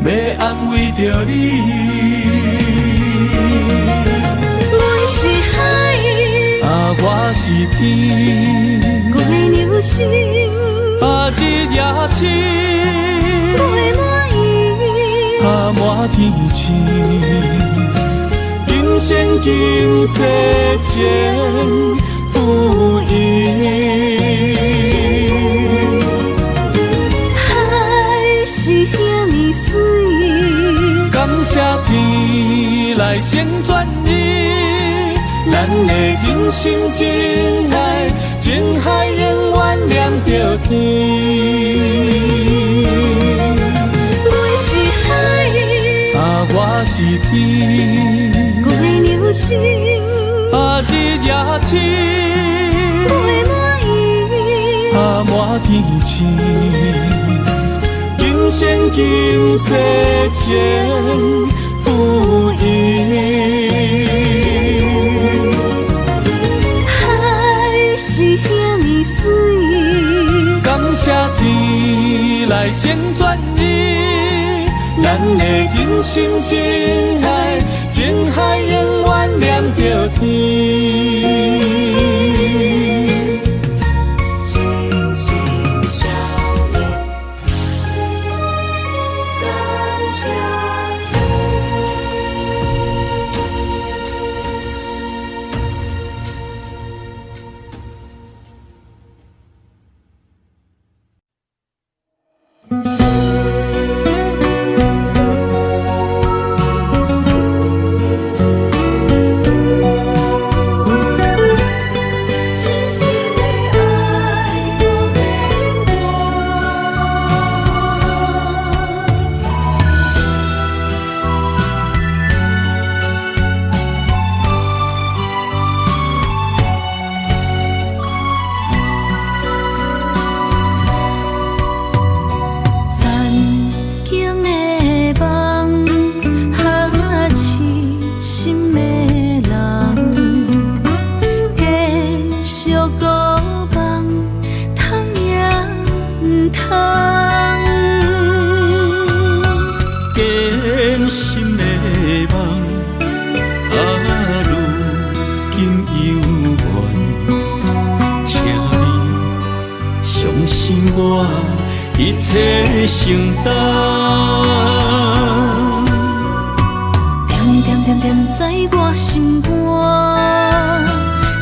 Speaker 7: 欲安慰著你。
Speaker 3: 阮是海，
Speaker 7: 啊，我是天，
Speaker 3: 月娘心，
Speaker 7: 啊，日夜星，
Speaker 3: 月满意，
Speaker 7: 啊，满天星，今生今世情付伊。
Speaker 3: 海是遐呢媠，
Speaker 7: 感谢天来成全伊，咱的真心真爱，情海永远连著天。
Speaker 3: 阮是海，
Speaker 7: 啊，我是天，
Speaker 3: 月娘心，
Speaker 7: 啊，日夜星，
Speaker 3: 月满意，
Speaker 7: 啊，满天星，今生今世情付伊。
Speaker 3: 海是遐呢媠，
Speaker 7: 感谢天来成全伊，咱的真心真爱，情海永远连著天。
Speaker 3: 一
Speaker 7: 信我，一切承担。
Speaker 3: 恬恬恬恬在我心肝，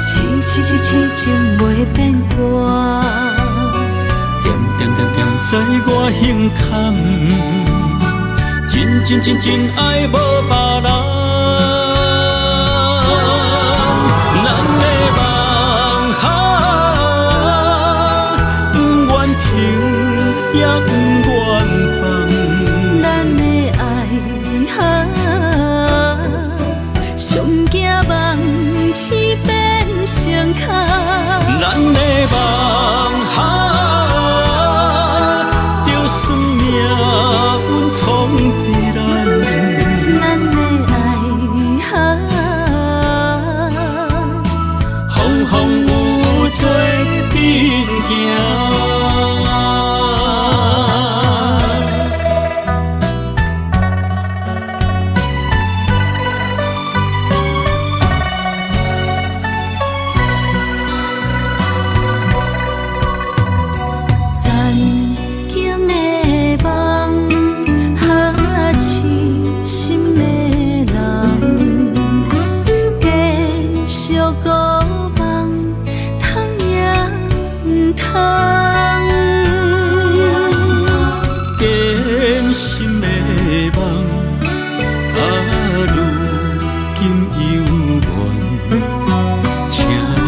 Speaker 3: 痴痴痴痴情袂变卦。
Speaker 7: 恬恬恬恬在我胸坎，真真真真爱无别人。咱的梦啊，不愿停，也不愿放。
Speaker 3: 咱的爱啊，上惊梦醒变成空。
Speaker 7: 咱的梦啊，就算命运创治咱。
Speaker 3: 咱的爱啊，
Speaker 7: 风风雨雨做阵行。
Speaker 3: 曾经的梦，哈痴心的人，继续孤梦，通也毋通。
Speaker 7: 坚心的梦，啊，如今犹原，请你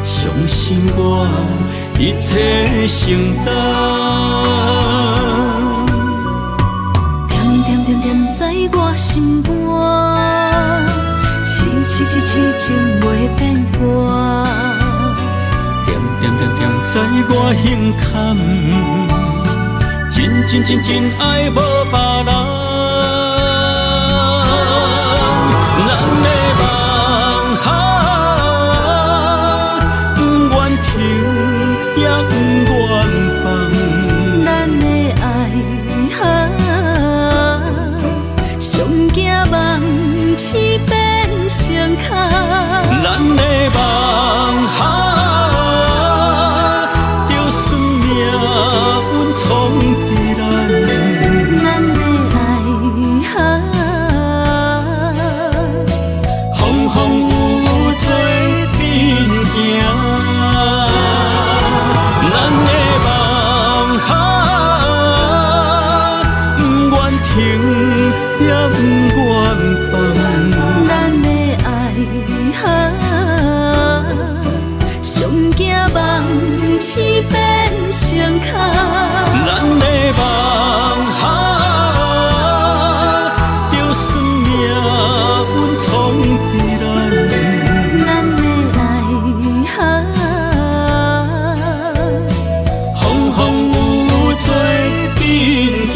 Speaker 7: 相信我，一切承担。
Speaker 3: 恬恬恬恬在我心肝，痴痴痴痴情袂变卦。
Speaker 7: 恬恬恬恬在我胸坎，真真真真爱无别人。咱的梦啊，不愿停，也不愿放。
Speaker 3: 咱的爱啊，上惊梦醒变成空。
Speaker 7: 咱的梦啊，就算命运创治咱。
Speaker 3: 咱的爱啊，
Speaker 7: 风风雨雨做阵行。咱的梦啊，不愿停，也不愿放。
Speaker 3: 咱的爱啊，上惊梦醒变成空。
Speaker 7: 咱的梦啊，就算命运创治咱。
Speaker 3: 咱的爱啊，
Speaker 7: 风风雨雨做阵行。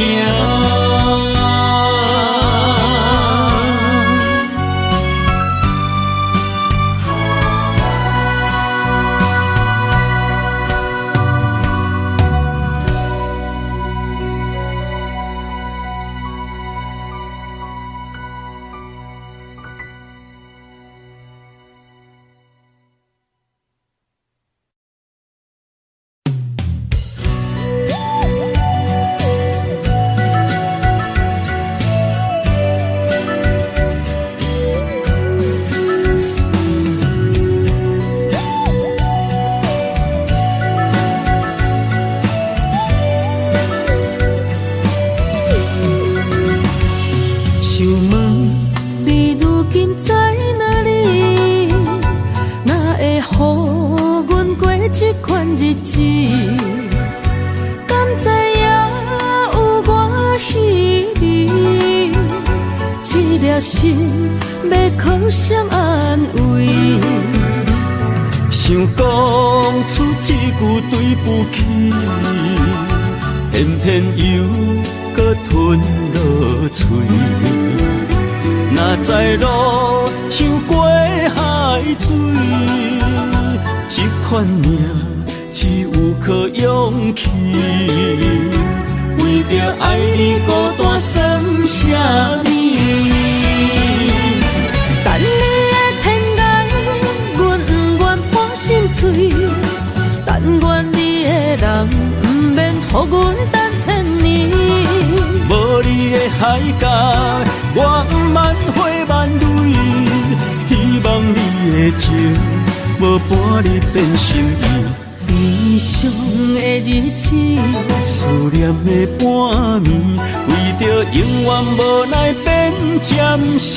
Speaker 2: 想问你如今在哪里？哪会予阮过这款日子？敢知影有我稀微？这粒心欲靠谁安慰？
Speaker 7: 想讲出这句对不起，偏偏又阁吞落喙。哪知路像过海水，这款命只有靠勇气。为著爱你孤单算啥物？
Speaker 2: 等你的天来，阮不愿破心碎，但愿你会人，毋免予阮等千年。
Speaker 7: 无你的海角，我毋茫花万蕊，希望你的情无半日变心意。
Speaker 2: 悲伤的日子，
Speaker 7: 思念的半暝，为著永远无奈变暂时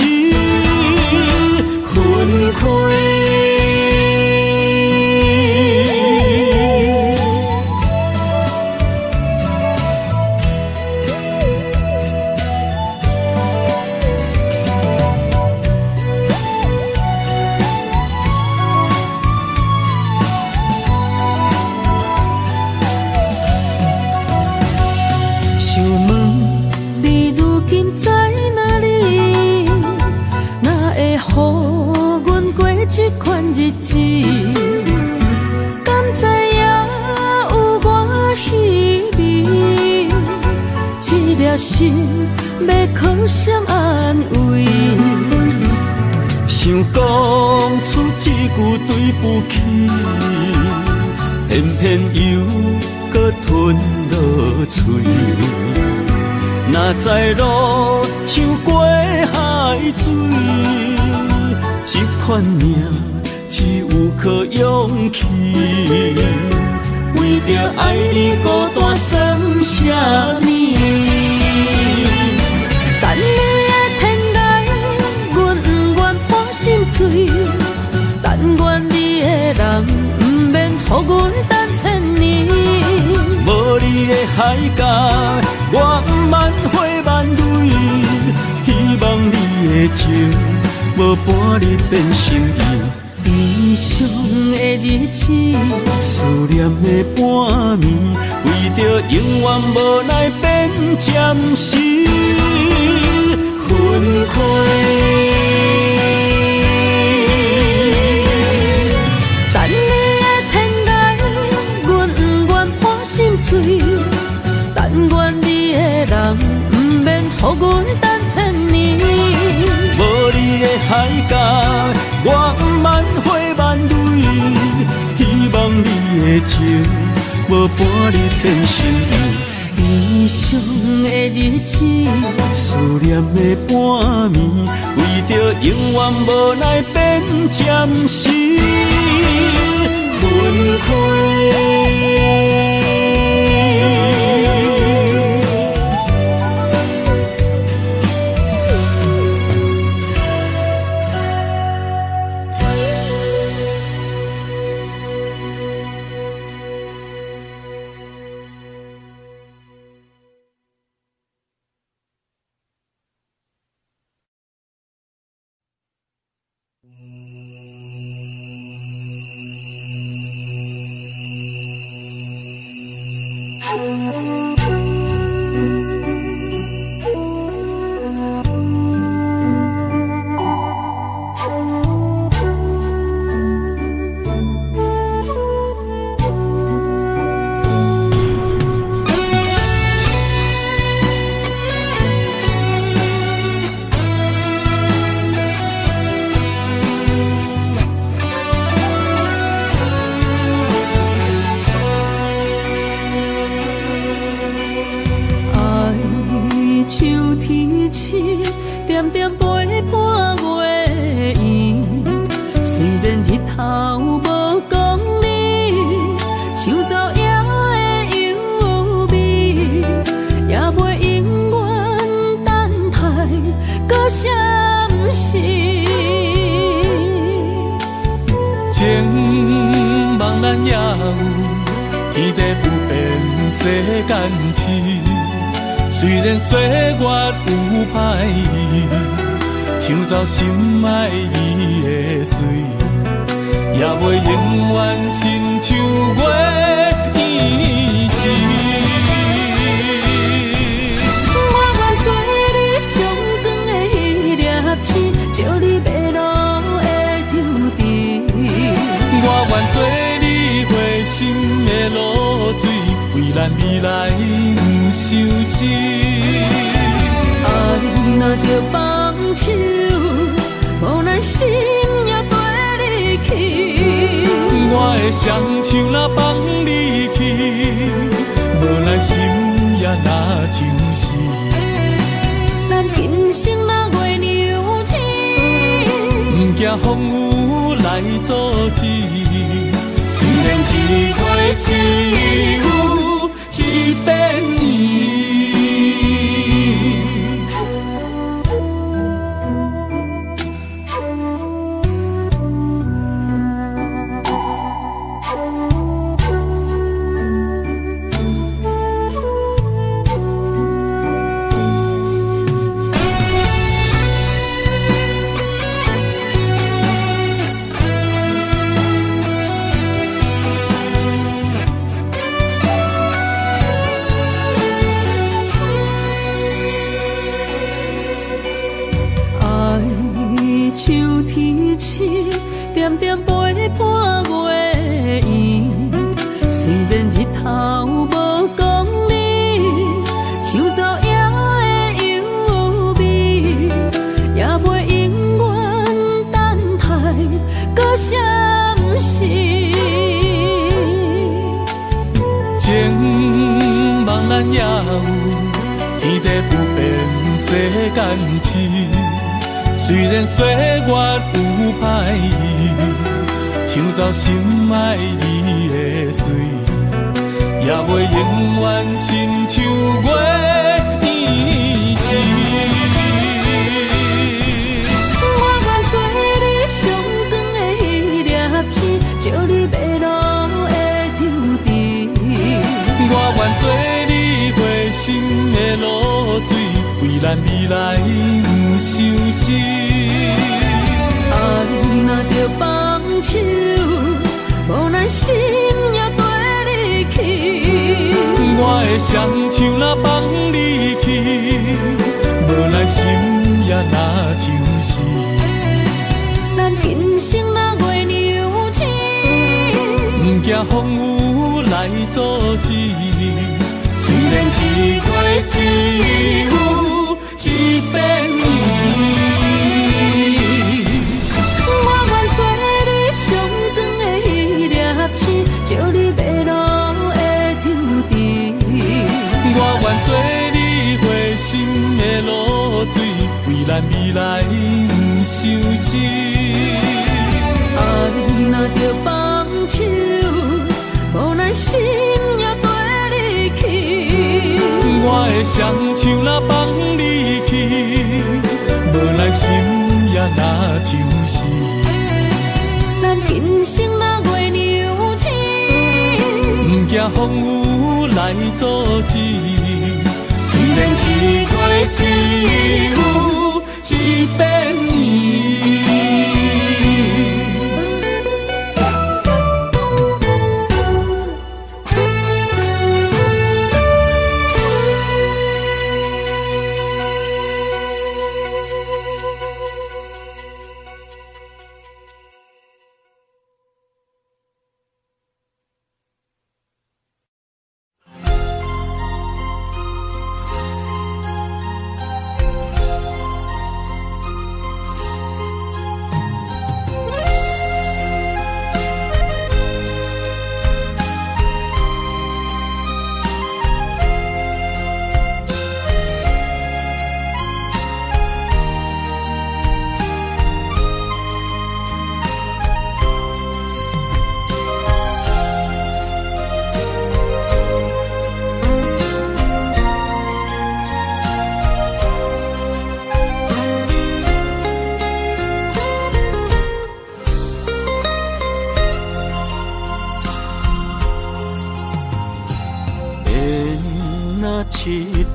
Speaker 7: 分开。
Speaker 2: 想问你如今在哪里？哪会予阮过这款日子？敢知影有偌稀微？这粒心欲靠谁安慰？
Speaker 7: 想讲出这句对不起，偏偏又阁吞落喙。哪知路像过海水，这款命只有靠勇气。为著爱你孤单算啥物？
Speaker 2: 等你的天涯，阮不愿破心碎。但愿你的人，毋免予阮等千年。
Speaker 7: 无你的海角，我毋茫花万蕊，希望你的情无半日变心意。
Speaker 2: 悲伤的日子，
Speaker 7: 思念的半暝，为著永远无奈变暂时分开。
Speaker 2: 等你的天涯，阮不愿破心碎。但愿你的人，毋免予阮等千年。
Speaker 7: 无你的海角，我毋茫花万蕊，希望你的情无半日变心意。
Speaker 2: 悲伤的日子，
Speaker 7: 思念的半暝，为著永远无奈变暂时分开。我的双手若放你去，像是。
Speaker 1: 咱今生若月娘亲，
Speaker 7: 毋惊风雨来阻止。虽然一过只有一遍圆。
Speaker 2: 点点陪伴月圆，虽然日头无光明，像昼夜的幽微，也袂永远等待搁相识。
Speaker 7: 情梦咱也有，天地不变世间事。虽然岁月有歹意，抢走心爱你的水，也袂永远亲像月圆时。
Speaker 1: 我愿做你上长的彼粒星，照你迷路的抽屉。
Speaker 7: 我愿做你花心的露水，为咱未来不相思。
Speaker 1: 爱若著放手，无奈心也缀你去。
Speaker 7: 我的双手若放你去，无奈心也若像是。
Speaker 1: 咱今生若月娘亲，
Speaker 7: 毋惊风雨来阻止。虽然一过只有一遍圆。
Speaker 1: 我愿做你上长的彼粒星，照你迷路的抽屉。
Speaker 7: 我愿做你花心的露水，为咱未来不相思。
Speaker 1: 爱若著放手，无奈心也缀你去。
Speaker 7: 我的双手若放你去，无奈心也若像是。
Speaker 1: 咱今生若月娘亲，
Speaker 7: 毋惊风雨来阻止。虽然一过只有一遍圆。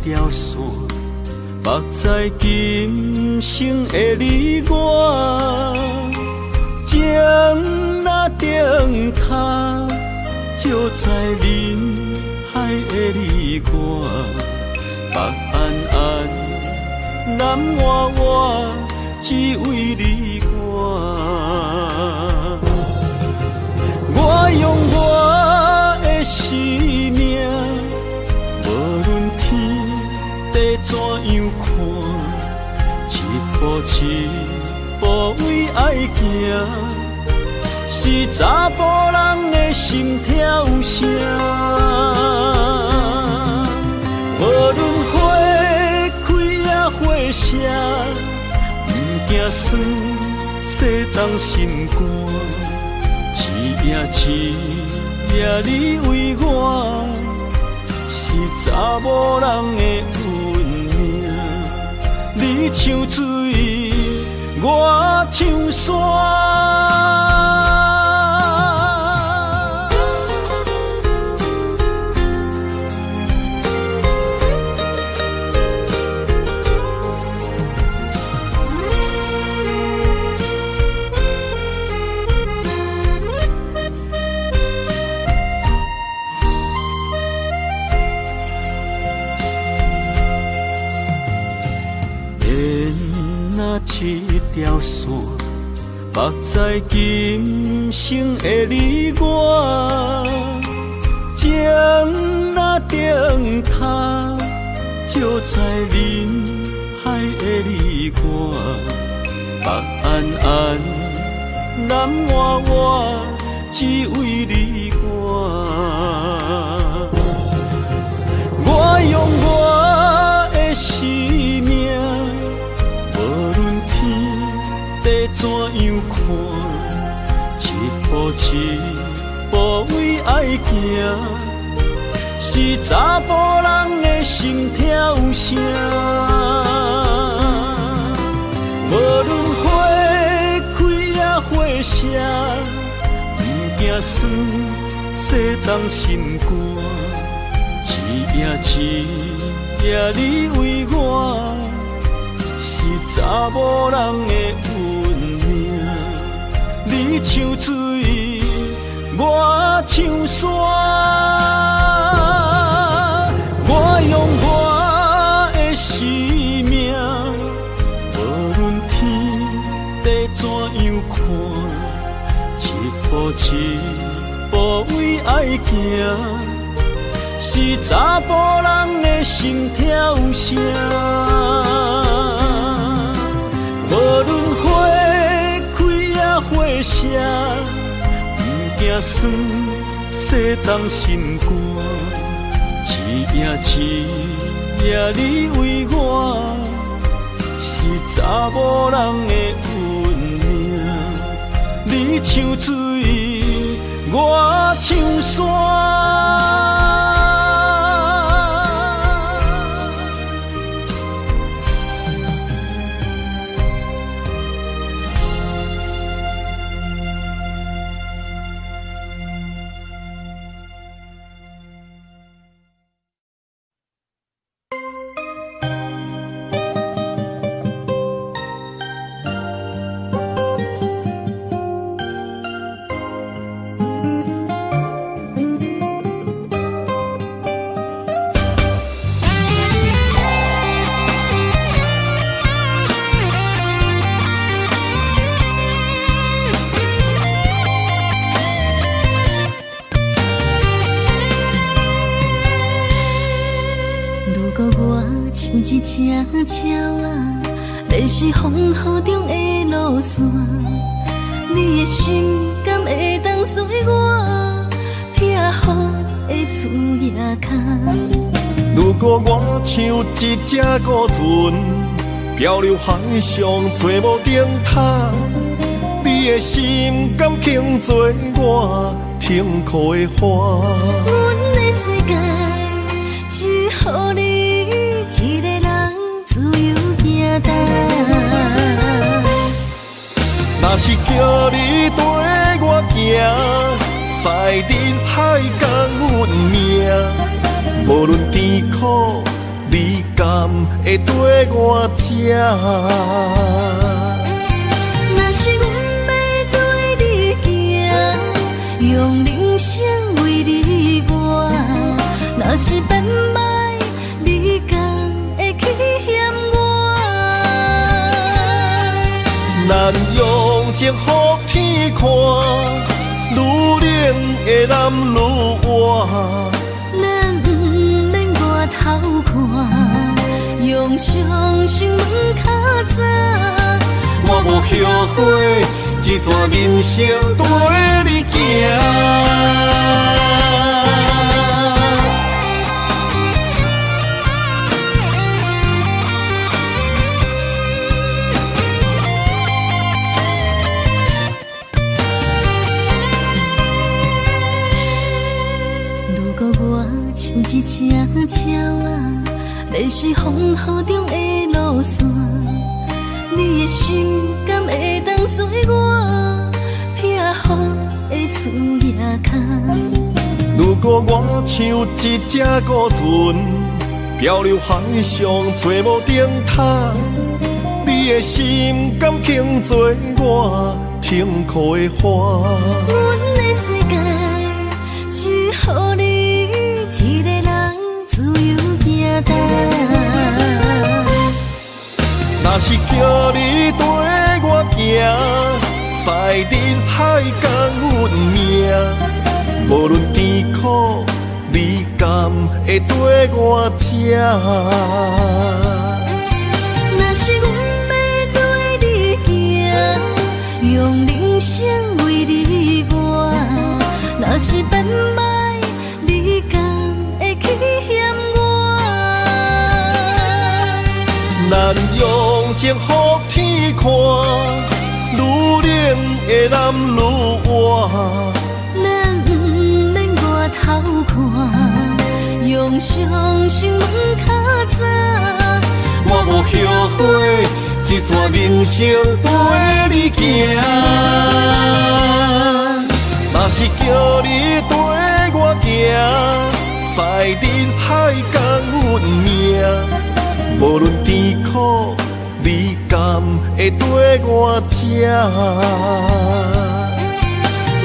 Speaker 8: 条线，目在今生的你我，情若灯塔，照在人海的你我，北安安，南活活，只为你我。我用我的生命，无论天地怎样看，一步一步为爱行，是查埔人的心跳声。无论风酸，世东心肝。一夜一夜你为我，是查某人的运命。你像水，我像山。一条线，目在今生的你我，情若灯塔，照在人海的你我，白安安，南活活，只为你我。我用我的生命。地怎样看，一步一步为爱行，是查埔人的心跳声。无论花开抑花谢，不惊酸，世东心肝。一夜一夜你为我，是查某人的运命。你像水，我像山。我用我的生命，无论天地怎样看，一步一步为爱行，是查埔人的心跳声。无论花开抑花谢，不惊酸，世东心肝。一夜一夜你为我，是查某人的运命。你像水，我像山。
Speaker 3: 鸟仔，迷失风雨中的路线，你的心敢会当做我避雨的厝仔跤？
Speaker 9: 如果我像一只孤船，漂流海上找无灯塔，你的心敢肯做我停靠的岸？
Speaker 3: 阮的世界只予你一个人自由行动。
Speaker 9: 若是叫你跟我行，在人海讲运命，无论甜苦，你敢会跟我吃？
Speaker 3: 若是阮欲跟你行，用人生为你活；若是变歹，你敢会去嫌我？
Speaker 9: 咱用情予天看，愈冷的男愈活。
Speaker 3: 咱毋免外头看，用相信问较早。
Speaker 9: 我无后悔，这段人生跟你行。
Speaker 3: 果我像一隻鳥仔，迷失風雨中的路線，你的心敢會當做我避雨的厝仔跤？
Speaker 9: 如果我像一隻孤船，漂流海上找無燈塔，你的心敢肯做我停靠的岸？
Speaker 3: 阮的世界只予你一个人自由行動。
Speaker 9: 若是叫你綴我行，在人海共阮命，無論甜苦，你敢會綴我這？
Speaker 3: 若是阮欲綴你行，用人生為你活；若是變歹，你敢會去嫌我？
Speaker 9: 咱用情予天看，愈冷的男愈活。
Speaker 3: 咱毋免外頭看，用相信問較早。
Speaker 9: 我無後悔，這段人生綴你行。若是叫你綴我行，在人海共阮命，無論甜苦，你敢會綴我這？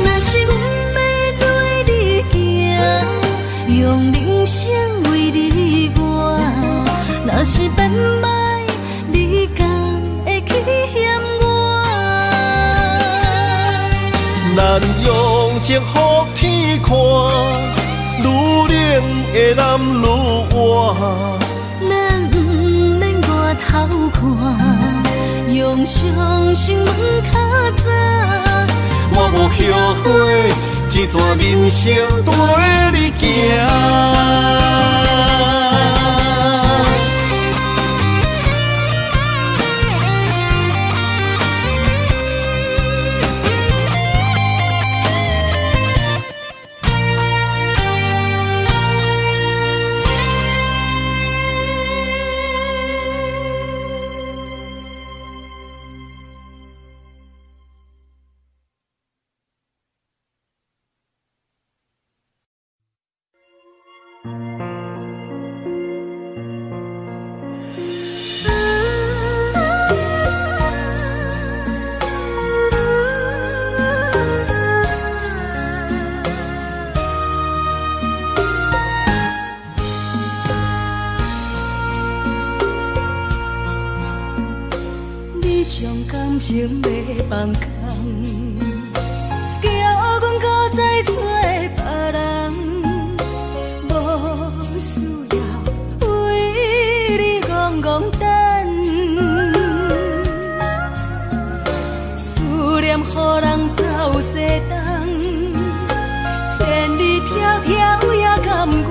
Speaker 3: 若是阮欲綴你行，用人生為你活；若是變歹，你敢會去嫌我？
Speaker 9: 咱用情予天看，愈冷的男愈活。
Speaker 3: 咱毋免外頭看，用相信問較早。
Speaker 9: 我無後悔，這段人生綴你行。
Speaker 2: 你將感情欲放空，叫阮閣再找別人，無需要為你戇戇等，思念予人走西東，千里迢迢也甘願，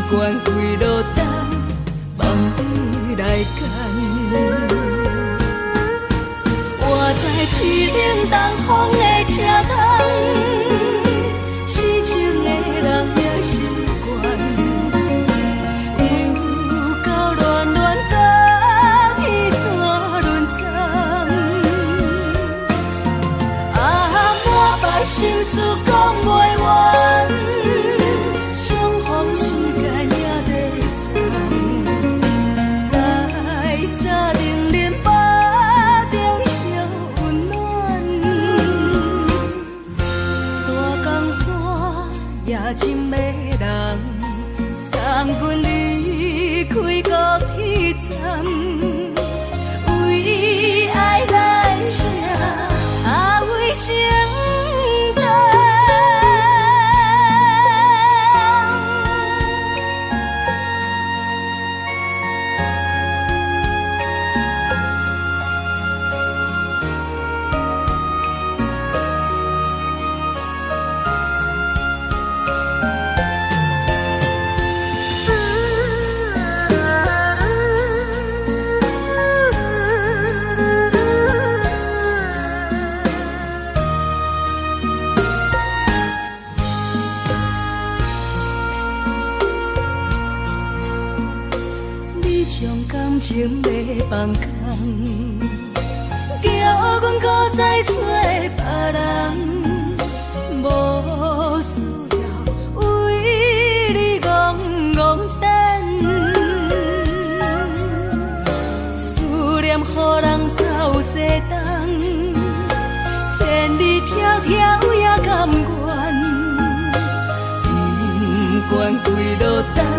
Speaker 2: 不管几落冬，放你來揀。我在凄冷東風的車窗，痴情的人也習慣，又到暖暖甲天山轮转，啊，满腹心事講袂完，相逢時間也短暫，在三零零八中相溫暖，大江山也真迷人，送阮離開高鐵站，為愛來寫，啊為情等。生欲放空，叫阮閣再揣別人，無需要為你戇戇等。思念予人走西東，千里迢迢也甘願，不管幾落冬。